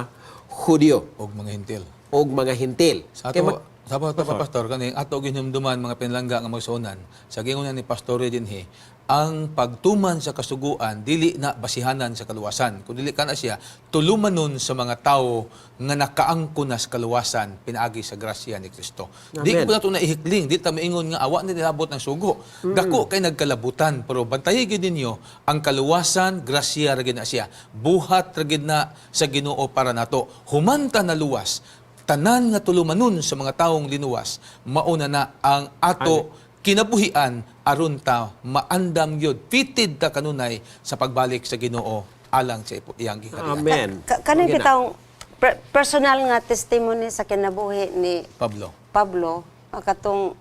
Speaker 1: Hudyo
Speaker 3: og mga Hentil.
Speaker 1: Og mga Hentil.
Speaker 3: Sa
Speaker 1: Kay
Speaker 3: ato, sa ato pa, Pastor, kani ato gihinumduman, mga pinlangga nga magsuonan, sa gingunan ni Pastor dinhi, ang pagtuman sa kasuguan dili na basihanan sa kaluwasan. Kung dili kana siya tulumanon sa mga tawo nga nakaangkon na sa kaluwasan pinaagi sa grasya ni Kristo. Di
Speaker 1: Amen.
Speaker 3: ko nato naihikling, di ta maingon nga awa ni nilabot ng sugo. Dako kay nagkalabutan, pero bantayi gyud ninyo ang kaluwasan, grasya ra gyud na siya. Buhat ra gyud na sa Ginoo para nato. Humanta na luwas, tanan nga tulumanon sa mga taong linuwas, mauna na ang ato kinabuhian aron ta maandam gyud, fitted ta kanunay sa pagbalik sa Ginoo alang sa iyang gingharian.
Speaker 1: Amen.
Speaker 2: Kaning
Speaker 1: Mao gina.
Speaker 2: bitawng personal nga testimony sa kinabuhi ni
Speaker 3: Pablo.
Speaker 2: Pablo, katong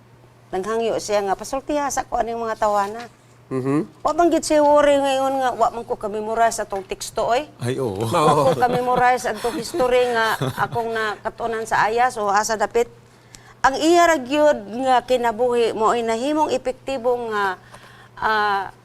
Speaker 2: nanghangyo siya nga pasultiha sa ko aning mga tawana. Wa man gid siya worry ngayon nga wa man ko ka-memorize atong teksto oy.
Speaker 3: Ay, oo.
Speaker 2: Wa ko ka-memorize atong history nga akong nakatunan sa Ayas o asa dapit. Ang iya ra gyud nga kinabuhi mo ay nahimong epektibo nga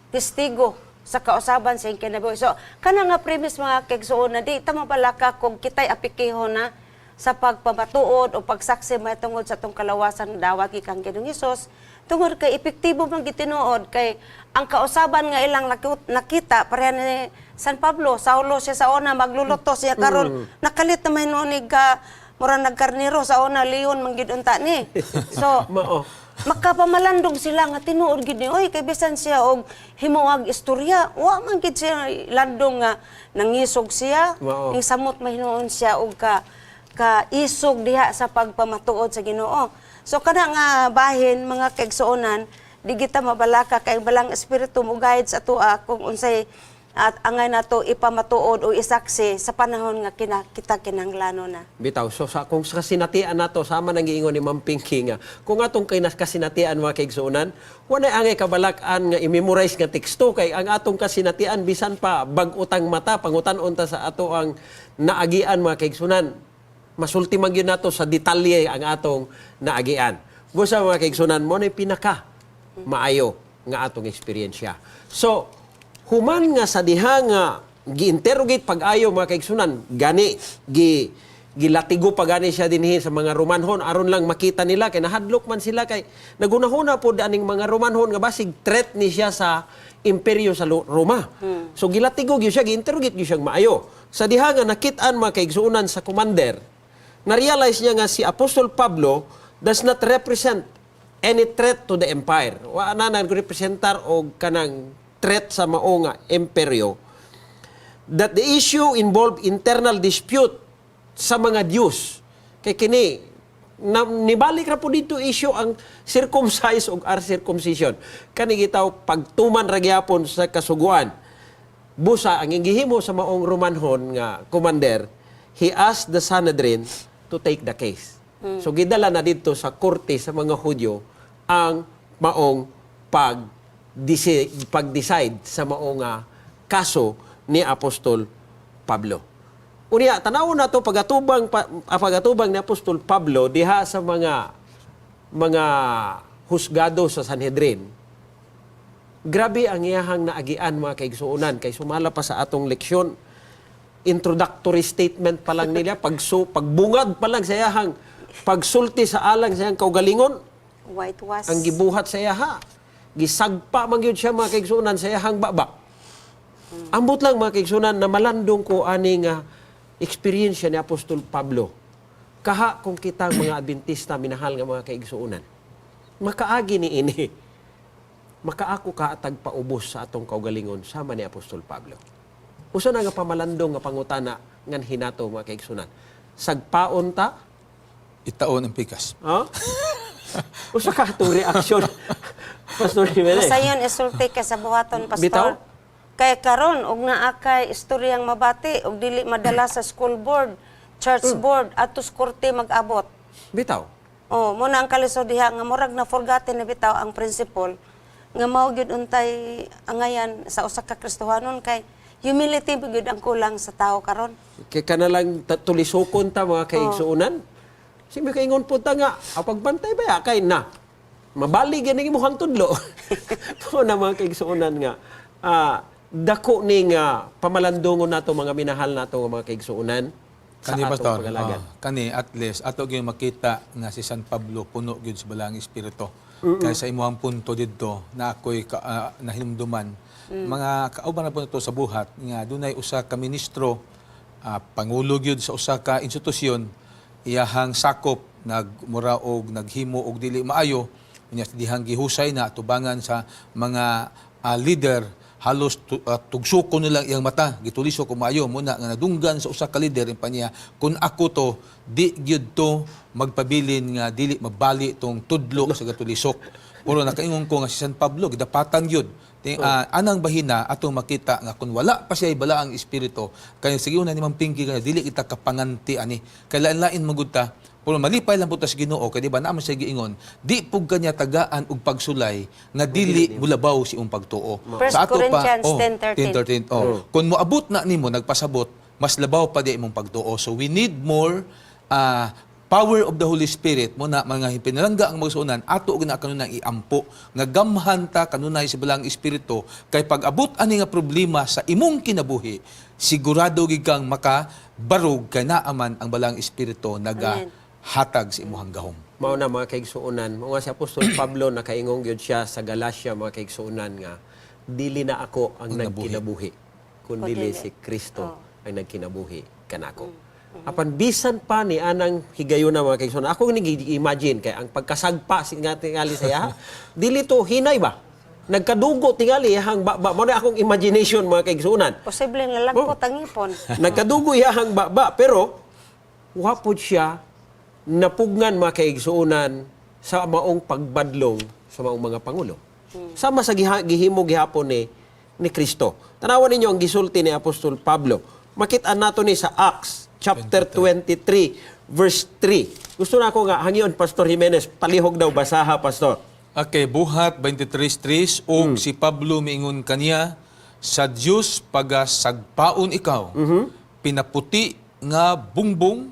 Speaker 2: testigo sa kausaban sa iyang kinabuhi. So, kana nga premise, mga kaigsuon, na di ta mabalaka kung kita'y apikihon na sa pagpamatuod o pagsaksi mahitungod sa atong kalawasan dawat gikan Ginoong Hesus, tungod kay epektibo man gitinuod kay ang kausaban nga ilang nakita pareha ni San Pablo. Saulo siya sa una, magluluto siya karon, nakalit na may ni ka mura nagkarniro sa una, leon man gid unta ni. So
Speaker 1: Mao.
Speaker 2: makapamalandong sila nga tinuod gid ni oy, kay bisan siya og himuag istorya, wa man gid siya landong nga nangisog siya.
Speaker 1: Mao.
Speaker 2: Ning samot mahinuon siya og ka kaisog diha sa pagpamatuod sa Ginoo. So kana nga bahin, mga kaigsuonan, di kita mabalaka kay ang Balang Espiritu mo guide sa atoa kung unsay at angay nato ipamatuod o isaksi sa panahon nga kita kinanglano na.
Speaker 1: Bitaw. So kung sa kasinatian nato, sama nang giingon ni Ma'am Pinky nga kung atong kay nas kasinatian, mga kaigsuonan, wala angay kabalak-an nga i-memorize nga teksto kay ang atong kasinatian bisan pa bag-utang mata pangutan-on ta sa ato ang naagian, mga kaigsuonan. Masulti man gyud nato sa detalye ang atong naagian. Busa, mga kaigsuonan, mo na pinaka maayo nga atong eksperyensya. So human nga sa diha nga gi-interrogate pag-ayo, mga kaigsunan, gani gilatigo pa gani siya dinhi sa mga Romanhon aron lang makita nila kay nahadlok man sila kay nagunahuna pod aning mga Romanhon nga basig threat ni siya sa imperyo sa Roma. So gilatigo gyud siya, gi-interrogate gyud siyang maayo. Sa diha nga nakit-an, mga kaigsuonan, sa commander, na-realize niya nga si Apostol Pablo does not represent any threat to the empire. Wa na nagrepresentar og kanang threat sa mao nga imperyo, that the issue involved internal dispute sa mga Jews. Kay kini na, nibalik ra po dito issue ang circumcise ug uncircumcision. Kani gitaw pagtuman ra gyapon sa kasuguan. Busa ang gihimo sa maong Romanhon nga commander, he asked the Sanhedrin to take the case. So gidala na dito sa korte sa mga Hudyo ang maong pag-decide sa maong nga kaso ni Apostol Pablo. Unya, tanawon na to pagatubang ni Apostol Pablo diha sa mga husgado sa Sanhedrin. Grabe ang iyahang naagian, mga kaigsuonan, kay sumala pa sa atong leksyon, introductory statement pa lang nila, pagbungad pa lang sa iyahang pagsulti sa alang sa iyang kaugalingon,
Speaker 2: Whitewash.
Speaker 1: Ang gibuhat sa iyaha, gisagpa man gyud siya, mga kaigsuonan, sa iyahang baba. Ambot lang, mga kaigsuonan, na malandong ko ani nga experience ni Apostol Pablo. Kaha kung kita mga Adventista, minahal nga mga kaigsuonan, makaagi ni ini, makaako ka atag paubos sa atong kaugalingon sama ni Apostol Pablo. Usa na nga pamalandong nga pangutana ngan hinato, mga kaigsuonan. Sagpaon ta?
Speaker 3: Itaon ang pikas.
Speaker 1: Ha? Usa ka itong reaksyon, Pastor Jimenez.
Speaker 2: Masayon isulti kay sa buhaton, pastor.
Speaker 1: Bitaw?
Speaker 2: Kay karon og naa kay istoryang mabati og dili madala sa school board, church board atos korte mag-abot.
Speaker 1: Bitaw.
Speaker 2: Oh, mo na ang kalisod diha nga murag na forgotten na bitaw ang principle nga mao gyud untay angayan sa usa ka Kristohanon, kay humility ba gyud ang kulang sa tao karon.
Speaker 1: Kay kana lang tulisokon ta, mga kaigsuonan. Sige, kaingon po ta nga, ang pagbantay ba ya, kay na. Mabali gani imong tudlo. Po na, mga kaigsuonan, nga dako ni nga pamalandungon nato, mga minahal nato nga mga kaigsuonan, sa
Speaker 3: Kani
Speaker 1: atong
Speaker 3: pastor,
Speaker 1: pagalagan.
Speaker 3: oh, kani at least ato gyud makita nga si San Pablo puno gyud sa Balaang Espiritu. Kay sa imuhang punto didto na ako'y nahinumduman. Mga kauban na po nato sa buhat nga dunay usa ka ministro, pangulo gyud sa usa ka institusyon, iyahang sakop nagmura og naghimo og dili maayo, unya dihang gihusay na tubangan sa mga leader, halos tugsoko nilang iyang mata, gitulisok ko maayo. Muna nga nadunggan sa usa ka leader pa niya, "Kun ako to, di gyud to magpabilin nga dili mabali tong tudlo sa gatulisok." Pero nakaingon ko nga si San Pablo gidapatan gyud. Anang bahina atong makita nga kun wala pa siya balaang espiritu, kay sige una ni Ma'am Pinky nga dili kita kapanganti ani, kay lain-lain magud ta. Pero malipay lang po ta sa Ginoo kay di ba naa man siya giingon, di pug kanya tagaan og pagsulay nga dili mulabaw si imong pagtuo.
Speaker 2: First
Speaker 3: Sa ato pa,
Speaker 2: Corinthians
Speaker 3: oh,
Speaker 2: 10:13.
Speaker 3: 10:13. Oh. Kung moabot na nimo nagpasabot, mas labaw pa di imong pagtuo. So we need more power of the Holy Spirit mo na mga pinalangga ang magsuonan ato og na kanunay iampo nga gamhan ta kanunay sa Balaang Espiritu, kay pag abot ani nga problema sa imong kinabuhi, sigurado gid kang makabarog kay naaman ang Balaang Espiritu naga
Speaker 2: Amen.
Speaker 3: hatag sa imong gahom.
Speaker 1: Mao na, mga kaigsuonan, mao nga si Apostol Pablo nakaingong gyud siya sa Galatia, mga kaigsuonan, nga dili na ako ang
Speaker 3: Ang nabuhi.
Speaker 1: nagkinabuhi kundi
Speaker 2: Kundi
Speaker 1: si Kristo ang nagkinabuhi kanako. Apan bisan pa ni anang higayuna, mga kaigsuonan, ako ni imagine kay ang pagkasagpa si nga tingali sa iya, dili to hinay ba? Nagkadugo tingali iyang baba. Mao na akong imagination, mga kaigsuonan.
Speaker 2: Posible na lagpot ang ipon.
Speaker 1: Nagkadugo iyahang baba, pero wa pod siya napugnan, mga kaigsuonan, sa maong pagbadlong sa maong mga pangulo. Sama sa gihimo gihapon ni Kristo. Tanawan ninyo ang gisulti ni Apostol Pablo. Makit-an nato ni sa Acts chapter 23 verse 3. Gusto na ako nga hangyon Pastor Jimenez, palihog daw basaha, Pastor.
Speaker 3: Okay, Buhat 23:3, "Ug si Pablo miingon kaniya, 'Sa Dios pagasagpaon ikaw. Pinaputi nga bungbong,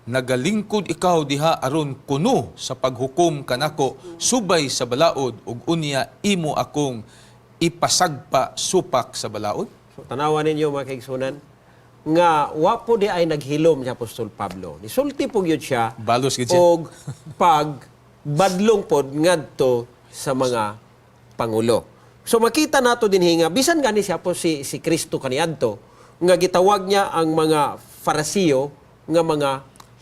Speaker 3: nagalingkod ikaw diha aron kuno sa paghukom kanako subay sa balaod, ug unya imo akong ipasagpa supak sa balaod?'"
Speaker 1: So, tanawan ninyo, mga kaigsuonan, nga wa po di ay naghilom si Apostol Pablo. Nisulti po gyud siya
Speaker 3: Balos gyud siya.
Speaker 1: Og pag badlong pod ngadto sa mga pangulo. So makita nato dinhi nga bisan gani siya po si Kristo kaniadto nga gitawag niya ang mga Farisiyo nga mga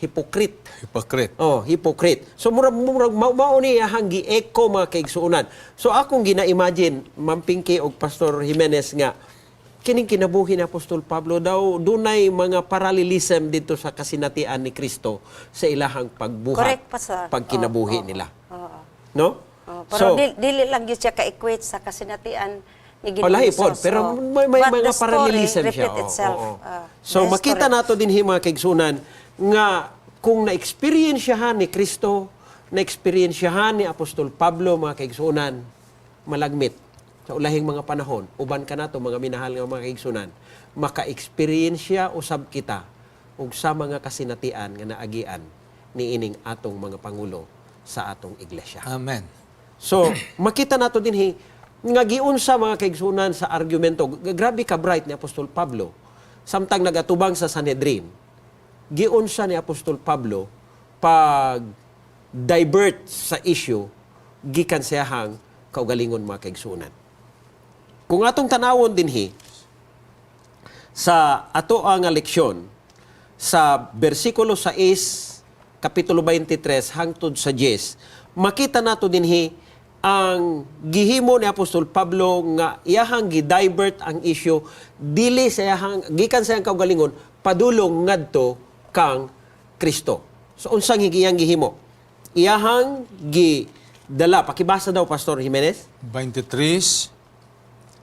Speaker 1: hypocrite.
Speaker 3: Hypocrite.
Speaker 1: Oh, hypocrite. So murag mao ni iyahang gi-echo, mga kaigsuonan. So akong gina-imagine, Ma'am Pinky og Pastor Jimenez, nga kining kinabuhi ni Apostol Pablo daw dunay mga parallelism dito sa kasinatian ni Kristo sa ilahang pagbuhat,
Speaker 2: Correct, Pastor.
Speaker 1: pagkinabuhi
Speaker 2: Oo,
Speaker 1: nila.
Speaker 2: oo.
Speaker 1: No?
Speaker 2: Oh, pero dili lang gyud siya ka-equate sa kasinatian ni Ginoong
Speaker 1: Oh, lahi pod,
Speaker 2: Jesus.
Speaker 1: pero
Speaker 2: Oh.
Speaker 1: may
Speaker 2: But
Speaker 1: mga
Speaker 2: the story
Speaker 1: parallelism siya.
Speaker 2: repeat
Speaker 1: Oo,
Speaker 2: itself.
Speaker 1: oo.
Speaker 2: Ah,
Speaker 1: So
Speaker 2: the
Speaker 1: makita
Speaker 2: story.
Speaker 1: nato dinhi, mga kaigsunan, nga kung na-experience ni Kristo, na-experience ni Apostol Pablo, mga kaigsunan, malagmit sa ulahing mga panahon, uban kanato, mga minahal nga mga kaigsunan, maka-experience usab kita og sa mga kasinatian nga naagian niining atong mga pangulo sa atong iglesia.
Speaker 3: Amen.
Speaker 1: So, makita nato dinhi nga giunsa, mga kaigsunan, sa argumento. Grabe ka bright ni Apostol Pablo. Samtang nagatubang sa Sanhedrin, giunsa ni Apostol Pablo pag divert sa issue gikan sa iyahang kaugalingon, mga kaigsunan. Kung atong tanawon dinhi sa ato ang leksyon sa bersikulo 6, kapitulo 23 hangtod sa 10, makita nato dinhi ang gihimo ni Apostol Pablo nga iyahang gi-divert ang issue dili sa iyahang gikan sa iyang kaugalingon padulong ngadto kang Kristo. So unsang iyang gihimo? Iyahang gidala. Pakibasa daw, Pastor Jimenez.
Speaker 3: 23,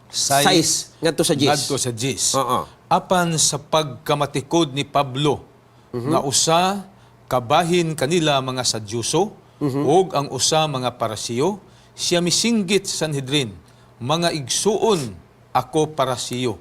Speaker 1: 6
Speaker 3: 6
Speaker 1: ngadto sa 10.
Speaker 3: Ngadto sa 10.
Speaker 1: Oo.
Speaker 3: Apan sa pagkamatikod ni Pablo nga usa kabahin kanila mga Sadyuso ug ang usa mga Parasiyo, siya misinggit sa Sanhedrin, "Mga igsuon, ako Parasiyo,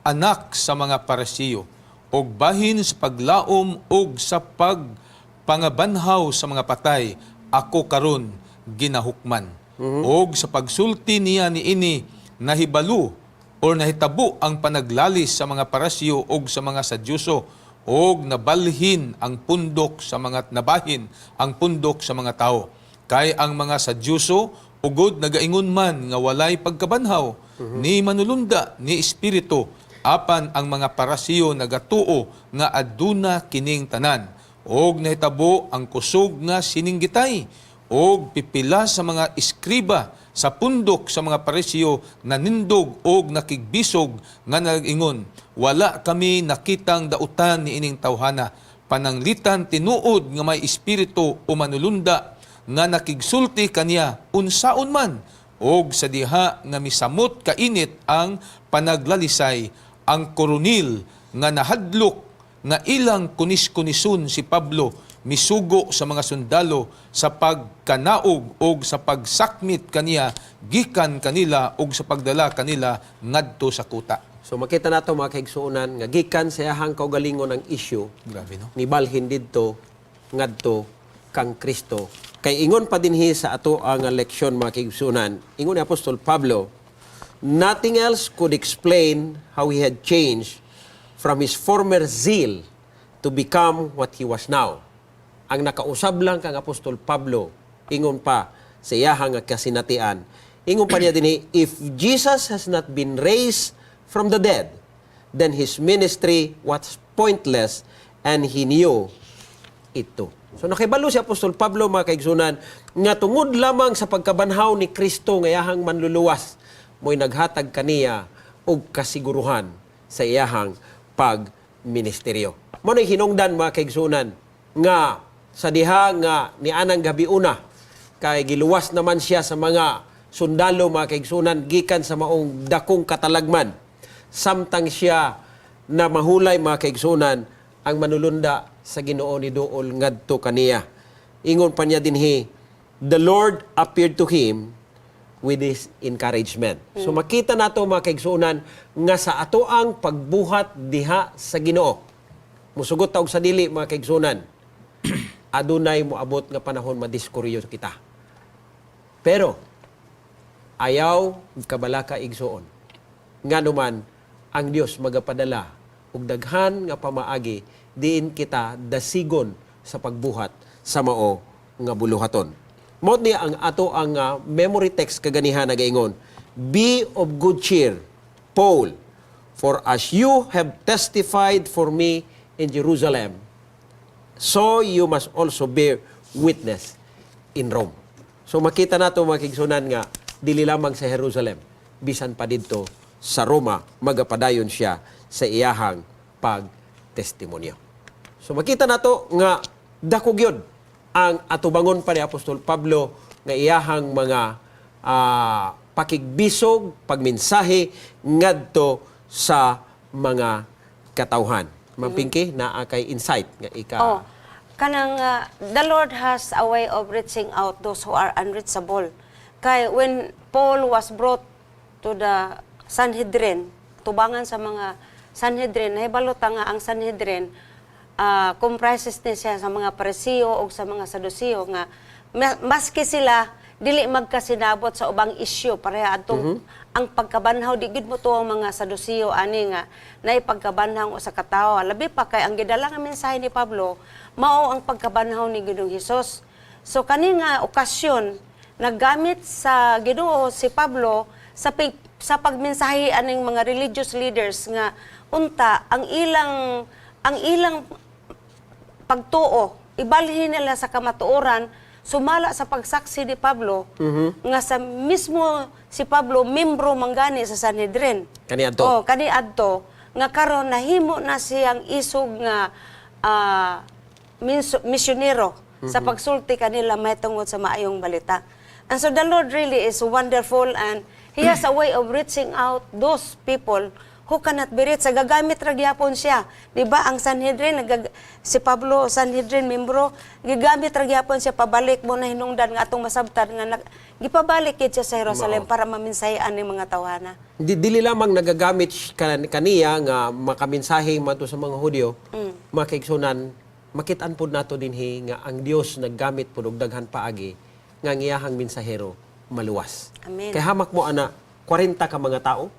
Speaker 3: anak sa mga Parasiyo, ug bahin sa paglaom ug sa pagpangabanhaw sa mga patay, ako karon ginahukman." Og sa pagsulti niya niini, nahibalo or nahitabo ang panaglalis sa mga Parasiyo og sa mga Sadyuso og nabalhin ang pundok sa mga nabahin ang pundok sa mga tao. Kay ang mga Sadyuso ugod nagaingon man nga walay pagkabanhaw ni manulunda ni espiritu, apan ang mga Parasiyo nagatuo nga aduna kining tanan. Og nahitabo ang kusog nga sininggitay, og pipila sa mga eskriba sa pundok sa mga Parisiyo nanindog og nakigbisog nga nag-ingon, "Wala kami nakitang dautan ni ining tawhana. Pananglitan tinuod nga may espiritu o manulunda nga nakigsulti kaniya unsaon man." Og sa diha nga misamot kainit ang panaglalisay, ang koronil nga nahadlok nga ilang kunis-kunison si Pablo misugo sa mga sundalo sa pagkanaog og sa pagsakmit kaniya gikan kanila og sa pagdala kanila ngadto sa kuta.
Speaker 1: So makita nato, mga kaigsuonan, nga gikan sa iyahang kaugalingon ang issue
Speaker 3: Grabe, no?
Speaker 1: nibalhin didto ngadto kang Kristo. Kay ingon pa dinhi sa ato ang leksyon, mga kaigsuonan, ingon ni Apostol Pablo, nothing else could explain how he had changed from his former zeal to become what he was now. Ang nakausab lang kang Apostol Pablo, ingon pa sa iyahang kasinatian, ingon pa niya dinhi, if Jesus has not been raised from the dead, then his ministry was pointless and he knew ito. So nakibalo si Apostol Pablo, mga kaigsunan, nga tungod lamang sa pagkabanhaw ni Kristo nga iyahang manluluwas mo'y naghatag kaniya og kasiguruhan sa iyahang pagministeryo. Mao na'y hinungdan, mga kaigsunan, nga sa diha nga nianang gabi una kay giluwas naman siya sa mga sundalo, mga kaigsunan, gikan sa maong dakong katalagman. Samtang siya na mahulay, mga kaigsunan, ang manulunda sa Ginoo ni duol ngadto kaniya. Ingon pa niya dinhi, the Lord appeared to him with his encouragement. So makita nato, mga kaigsuonan, nga sa atoang pagbuhat diha sa Ginoo, musugot ta og sa dili, mga kaigsuonan, adunay moabot nga panahon madiskuryo kita. Pero ayaw kabalaka, igsuon. Nganuman ang Dios magapadala og daghan nga pamaagi diin kita dasigon sa pagbuhat sa mao nga buluhaton. Mao ni ang ato ang memory text kaganiha nagaingon. "Be of good cheer, Paul, for as you have testified for me in Jerusalem, so you must also bear witness in Rome." So makita nato, mga kaigsuonan, nga dili lamang sa Jerusalem, bisan pa didto sa Roma magapadayon siya sa iyahang pagtestimonyo. So makita nato nga dako gyud ang atubangon pa ni Apostol Pablo nga iyahang mga pakigbisog, pagmensahe ngadto sa mga katawhan. Ma'am Pinky, naa kay insight nga ika
Speaker 2: Oh, kanang the Lord has a way of reaching out those who are unreachable. Kay when Paul was brought to the Sanhedrin, tubangan sa mga Sanhedrin, nahibalo ta nga ang Sanhedrin comprises ni siya sa mga Pariseo o sa mga Saduceo nga maski sila dili magkasinabot sa ubang isyu, pareha atong ang pagkabanhaw. Di gid mo to ang mga Saduceo ani nga nay pagkabanhaw sa katawo, labi pa kay ang gidala nga mensahe ni Pablo mao ang pagkabanhaw ni Ginoong Hesus. So kani nga okasyon, naggamit sa Ginoo si Pablo sa pagmensahe aning mga religious leaders nga unta ang ilang pagtuo ibalhin nila sa kamatuoran sumala sa pagsaksi ni Pablo nga sa mismo si Pablo membro manggani sa Sanhedrin.
Speaker 1: Kaniadto.
Speaker 2: Oh, kaniadto nga karon nahimo na siyang isog nga misyonero sa pagsulti kanila mahitungod sa maayong balita. And so the Lord really is wonderful and He has a way of reaching out those people who cannot be reached. Sa gagamit ra gyapon siya. Di ba ang Sanhedrin, si Pablo Sanhedrin membro, gigamit ra gyapon siya pabalik mo na hinungdan nga atong masabtan nga gipabalik gid siya sa Jerusalem para maminsahian ning mga tawhana.
Speaker 1: Dili lamang nagagamit kaniya nga makaminsahe man to sa mga Hudyo, mga kaigsuonan, makitaan pod nato dinhi nga ang Dios naggamit pod og daghan paagi nga ang iyahang mensahero maluwas.
Speaker 2: Amen.
Speaker 1: Kay hamak mo ana, 40 ka mga tao,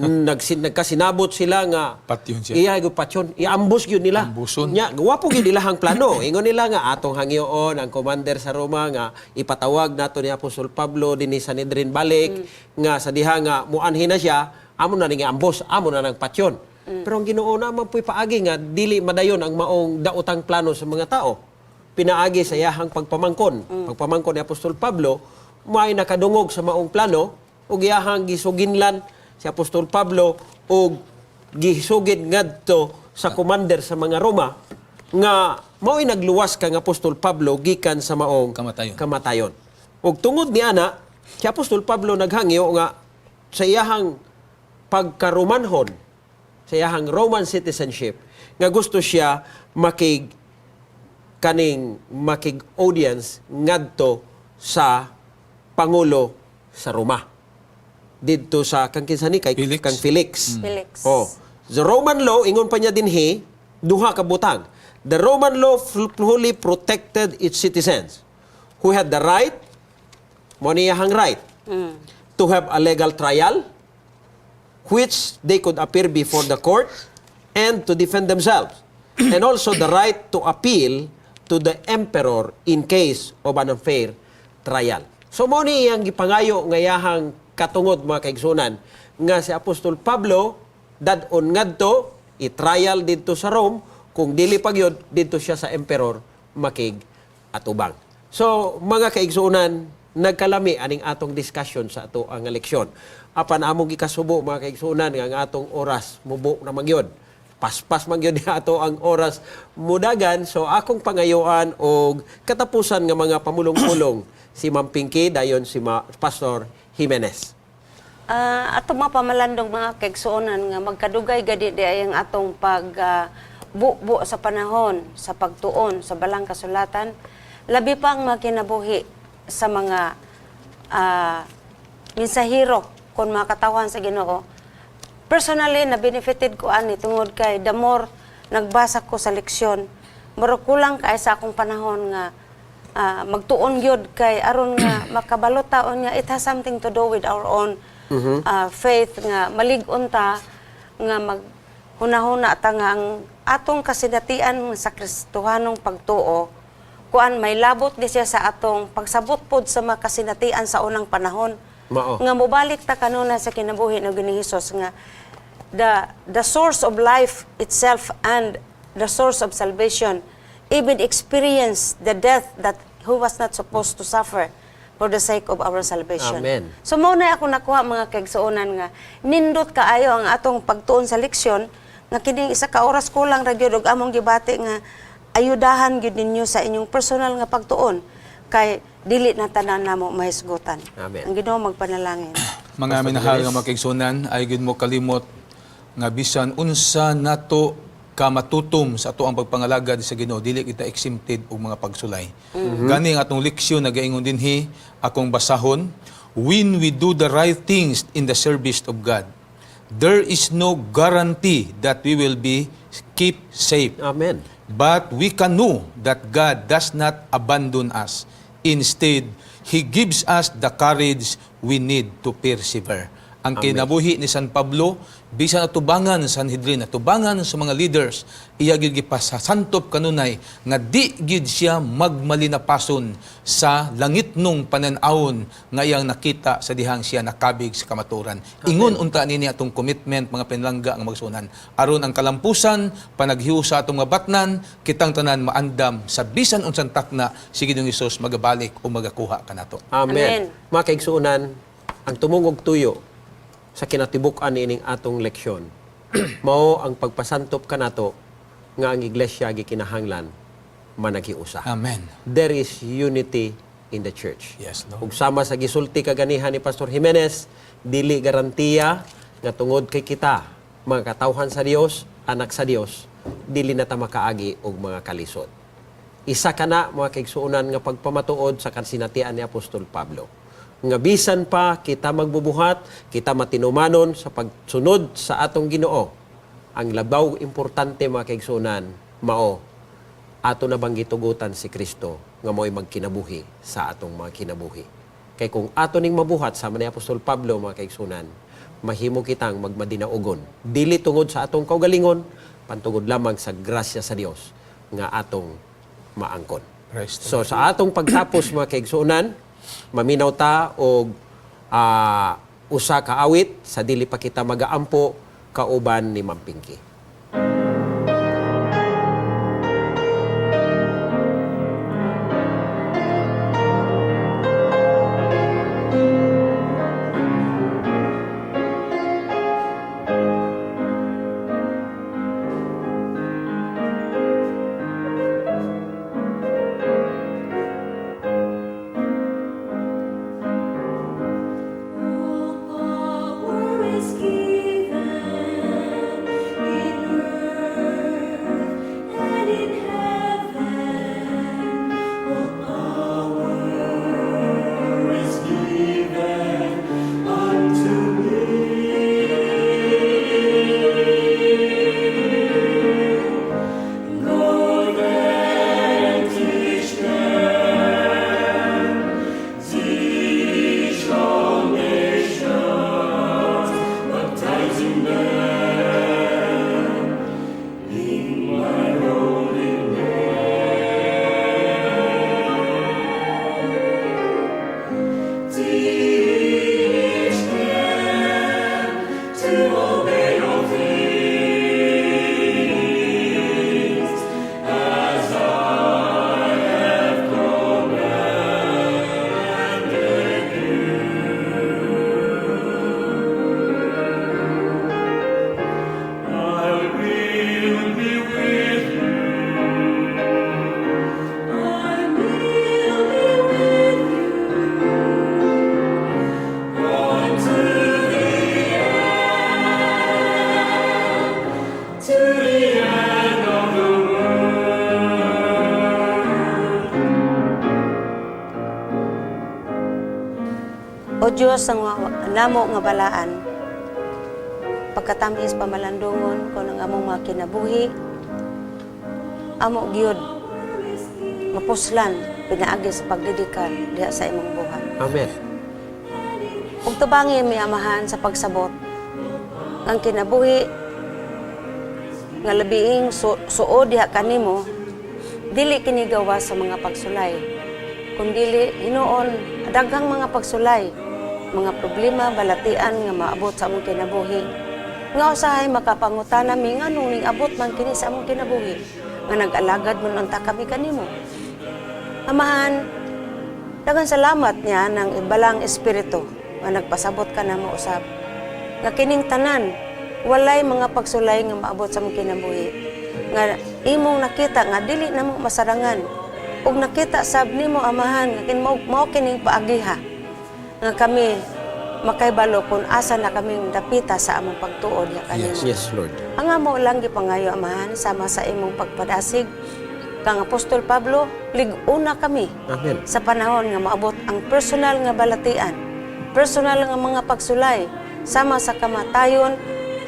Speaker 1: nagkasinabot sila nga
Speaker 3: Patyon siya.
Speaker 1: Iya gyud patyon, iambus gyud nila.
Speaker 3: Ambuson.
Speaker 1: Nya, gwapo gyud ilahang plano. Ingon nila nga atong hangyoon ang commander sa Roma nga ipatawag nato ni Apostol Pablo dinhi sa Sanhedrin balik nga sa diha nga muanhi na siya, amo na ning ambos, amo na nang patyon. Pero ang Ginoo naman puy paagi nga dili madayon ang maong daotang plano sa mga tao. Pinaagi sa iyahang pagpamangkon. Pagpamangkon ni Apostol Pablo, may nakadungog sa maong plano ug iyahang gisuginlan si Apostol Pablo ug gisugid ngadto sa commander sa mga Roma nga mao'y nagluwas kang Apostol Pablo gikan sa maong
Speaker 3: Kamatayon.
Speaker 1: kamatayon. Ug tungod ni ana, si Apostol Pablo naghangyo nga sa iyahang pagkaromanhon, sa iyahang Roman citizenship, nga gusto siya makig audience ngadto sa pangulo sa Roma. Didto sa kang kinsa ni kay
Speaker 3: Felix.
Speaker 1: Kang Felix.
Speaker 2: Felix.
Speaker 1: Oh, the Roman law, ingon pa niya dinhi, duha ka butang. The Roman law fully protected its citizens who had the right, mo niyahang right, to have a legal trial which they could appear before the court and to defend themselves, and also the right to appeal to the emperor in case of an unfair trial. So mo ni iyang gipangayo nga iyahang katungod, mga kaigsuonan, nga si Apostol Pablo dad-on ngadto i-trial didto sa Rome, kung dili pa gyud, didto siya sa emperor makig atubang. So mga kaigsuonan, nagkalami aning atong discussion sa ato ang leksyon. Apan among gikasubo, mga kaigsuonan, nga ang atong oras mubo na man gyud. Paspas man gyud ato ang oras mudagan. So akong pangayoan og katapusan nga mga pamulong-pulong si Ma'am Pinky, dayon si Pastor Jimenez.
Speaker 2: Ato mga pamalandong, mga kaigsuonan, nga magkadugay gadi di ay ang atong pag bubo sa panahon sa pagtuon sa balang kasulatan, labi pa ang mga kinabuhi sa mga mensahero kon mga katawhan sa Ginoo. Personally, na benefited ko ani tungod kay the more nagbasa ko sa leksyon, murag kulang kay sa akong panahon nga magtuon gyud kay aron nga makabalo taon nga it has something to do with our own faith, nga malig-on ta nga mag hunahuna ta nga ang atong kasinatian sa Kristohanong pagtuo kuan may labot di siya sa atong pagsabot pod sa mga kasinatian sa unang panahon.
Speaker 1: Mao.
Speaker 2: Nga mobalik ta kanuna sa kinabuhi ng Ginoong Hesus nga the source of life itself and the source of salvation even experienced the death that who was not supposed to suffer for the sake of our salvation.
Speaker 1: Amen.
Speaker 2: So mao na ako nakuha, mga kaigsuonan, nga nindot kaayo ang atong pagtuon sa leksyon nga kining isa ka oras kulang ra gyud, ug among gibati nga ayudahan gyud ninyo sa inyong personal nga pagtuon kay dili na tanan namo mahisgutan.
Speaker 1: Amen.
Speaker 2: Ang Ginoo magpanalangin.
Speaker 3: Mga minahal nga mga kaigsunan, ay gid mo kalimot nga bisan unsa nato kamatutom sa ato ang pagpangalagad sa Ginoo, dili kita exempted og mga pagsulay. Gani ang atong leksyon nagaingon dinhi, akong basahon: "When we do the right things in the service of God, there is no guarantee that we will be keep safe.
Speaker 1: Amen.
Speaker 3: But we can know that God does not abandon us. Instead, He gives us the courage we need to persevere." Ang kinabuhi ni San Pablo, bisan atubangan sa Sanhedrin, atubangan sa mga leaders, iya gyud gipasasantop kanunay nga di gyud siya magmalinapason sa langitnong panan-awon nga iyang nakita sa dihang siya nakabig sa kamaturan. Ingon unta nini atong commitment, mga pinlangga nga magsunan. Aron ang kalampusan, panaghiusa atong mga batnan, kitang tanan maandam sa bisan unsang takna si Ginoong Hesus magabalik o magakuha kanato.
Speaker 1: Amen.
Speaker 2: Amen.
Speaker 1: Mga kaigsuonan, ang tumungog tuyo sa kinatibuk-an niining atong leksyon, mao ang pagpasantop kanato nga ang iglesia gikinahanglan managhiusa.
Speaker 3: Amen.
Speaker 1: There is unity in the church.
Speaker 3: Yes, Lord.
Speaker 1: Ug sama sa gisulti kaganihan ni Pastor Jimenez, dili garantiya nga tungod kay kita mga katawhan sa Dios, anak sa Dios, dili na ta makaagi og mga kalisod. Isa kana, mga kaigsuonan, nga pagpamatuod sa kasinatian ni Apostol Pablo. Nga bisan pa kita magbubuhat, kita matinumanon sa pagsunod sa atong Ginoo. Ang labaw importante, mga kaigsuonan, mao ato na bang gitugutan si Kristo nga mo'y magkinabuhi sa atong mga kinabuhi? Kay kung ato ning mabuhat sama ni Apostol Pablo, mga kaigsunan, mahimo kitang magmadinaugon. Dili tungod sa atong kaugalingon, pantugod lamang sa grasya sa Dios nga atong maangkon.
Speaker 3: Praise the
Speaker 1: So sa atong pagtapos, mga kaigsuonan, maminaw ta og usa ka awit sa dili pa kita magaampo kauban ni Ma'am Pinky.
Speaker 5: All power is given in earth and in heaven. All power is given unto me. Go then and teach them, teach all nations, baptizing them in my holy name. Teach them to obey all things as I have commanded you. I will be with you. I will be with you unto the end, to the end of the world.
Speaker 2: O Diyos, ang namo nga balaan, pagkatamis pamalandungon ko ng among mga kinabuhi, amo gyud mapuslan pinaagi sa pagdedikar diha sa imong buhat.
Speaker 1: Amen.
Speaker 2: Ug tubangi mi, Amahan, sa pagsabot ang kinabuhi nga labiing suod diha kanimo, dili kini gawas sa mga pagsulay, kundili hinuon daghang mga pagsulay. Mga problema, balatian nga maabot sa among kinabuhi. Nga usahay makapangutana mi nganong ning abot man kini sa among kinabuhi nga nag-alagad man unta kami kanimo. Amahan, daghang salamat niya ng ibalang espiritu nga nagpasabot ka namo usab. Nga kining tanan, walay mga pagsulay nga maabot sa among kinabuhi. Nga imong nakita nga dili namo masarangan. Ug nakita sab nimo, Amahan, nga mao kining paagiha nga kami makaybalo kung asa na kaming dapita sa among pagtuo diha kanimo.
Speaker 1: Yes, Lord.
Speaker 2: Ang amo lang gipangayo, Amahan, sama sa imong pagpadasig kang Apostol Pablo, lig-una kami
Speaker 1: Amen.
Speaker 2: sa panahon nga maabot ang personal nga balatian, personal nga mga pagsulay, sama sa kamatayon,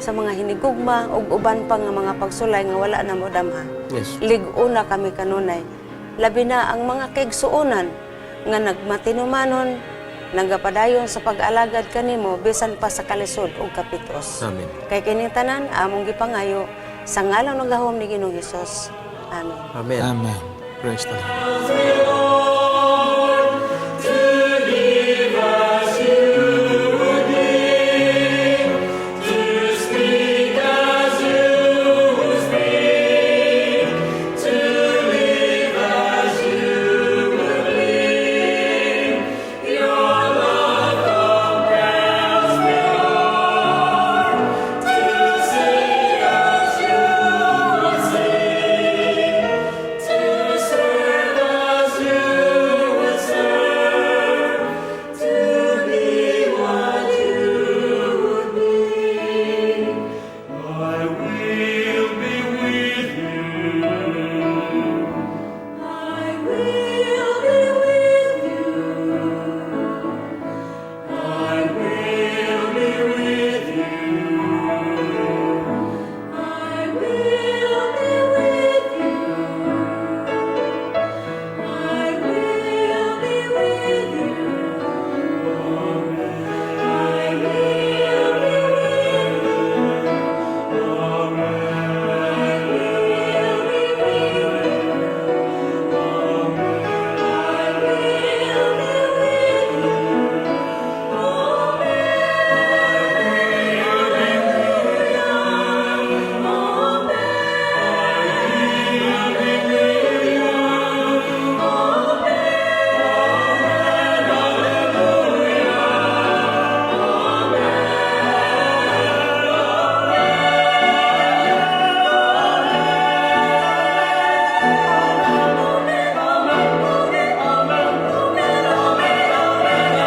Speaker 2: sa mga hinigugma ug uban pa nga mga pagsulay nga wala na mo damha. Lig-una kami kanunay. Labi na ang mga kaigsuonan nga nagmatinumanon, nagapadayon sa pag-alagad kanimo bisan pa sa kalisod ug kapitos.
Speaker 1: Amen.
Speaker 2: Kay kining tanan among gipangayo sa ngalan ng gahom ni Ginoong Hesus. Amen.
Speaker 1: Amen.
Speaker 3: Amen. Praise the Lord.
Speaker 5: To live as you would live, to speak as you would speak, to live as you would live. Your love compels me, Lord, to sing as you would sing, to serve as you would serve, to be what you would be. I will be with you. I will be with you. I will be with you. I will be with you. I will be with you. I will be with you. I will be with you. I will be with you. Amen.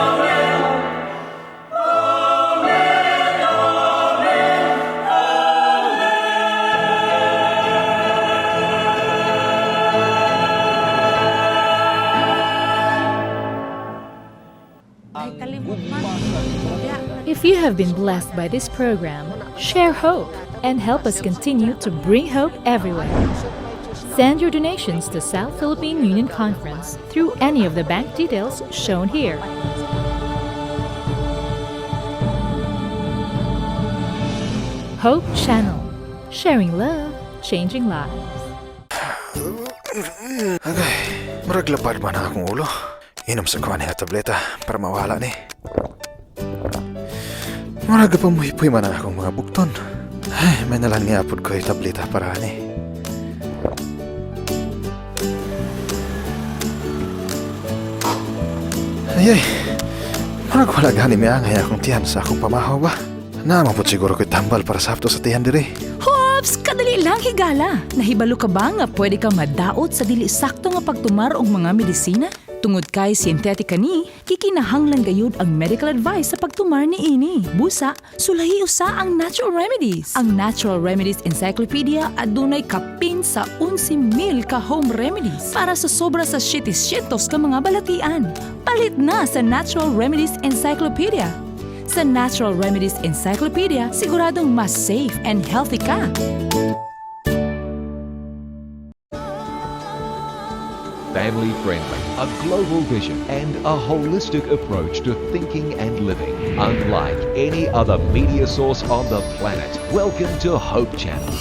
Speaker 5: Amen.
Speaker 2: Ay, kalimot man.
Speaker 6: If you have been blessed by this program, share hope and help us continue to bring hope everywhere. Send your donations to South Philippine Union Conference through any of the bank details shown here. Hope Channel, sharing love, changing lives.
Speaker 7: Agay, murag labad man ang akong ulo. Inom sa kuha niya tableta para mawala ni. Murag pa muhipoy man ang akong mga bukton. Ay, may nalang niya pud ko tableta para ani. Ay, ay, murag wala gani miangay akong tiyan sa akong pamahaw ba? Naa man pud siguro ko'y tambal para sa haptos sa tiyan diri.
Speaker 8: Hops! Kadali lang, higala! Nahibalo ka ba nga pwede ka madaot sa dili sakto nga pagtumar og mga medisina? Tungod kay synthetic ni, kikinahanglan gayud ang medical advice sa pagtumar ni ini. Busa, sulahi usa ang natural remedies. Ang Natural Remedies Encyclopedia adunay kapin sa 11,000 ka home remedies para sa sobra sa 700 ka mga balatian. Palit na sa Natural Remedies Encyclopedia. Sa Natural Remedies Encyclopedia, siguradong mas safe and healthy ka.
Speaker 4: Family friendly, a global vision, and a holistic approach to thinking and living. Unlike any other media source on the planet. Welcome to Hope Channel.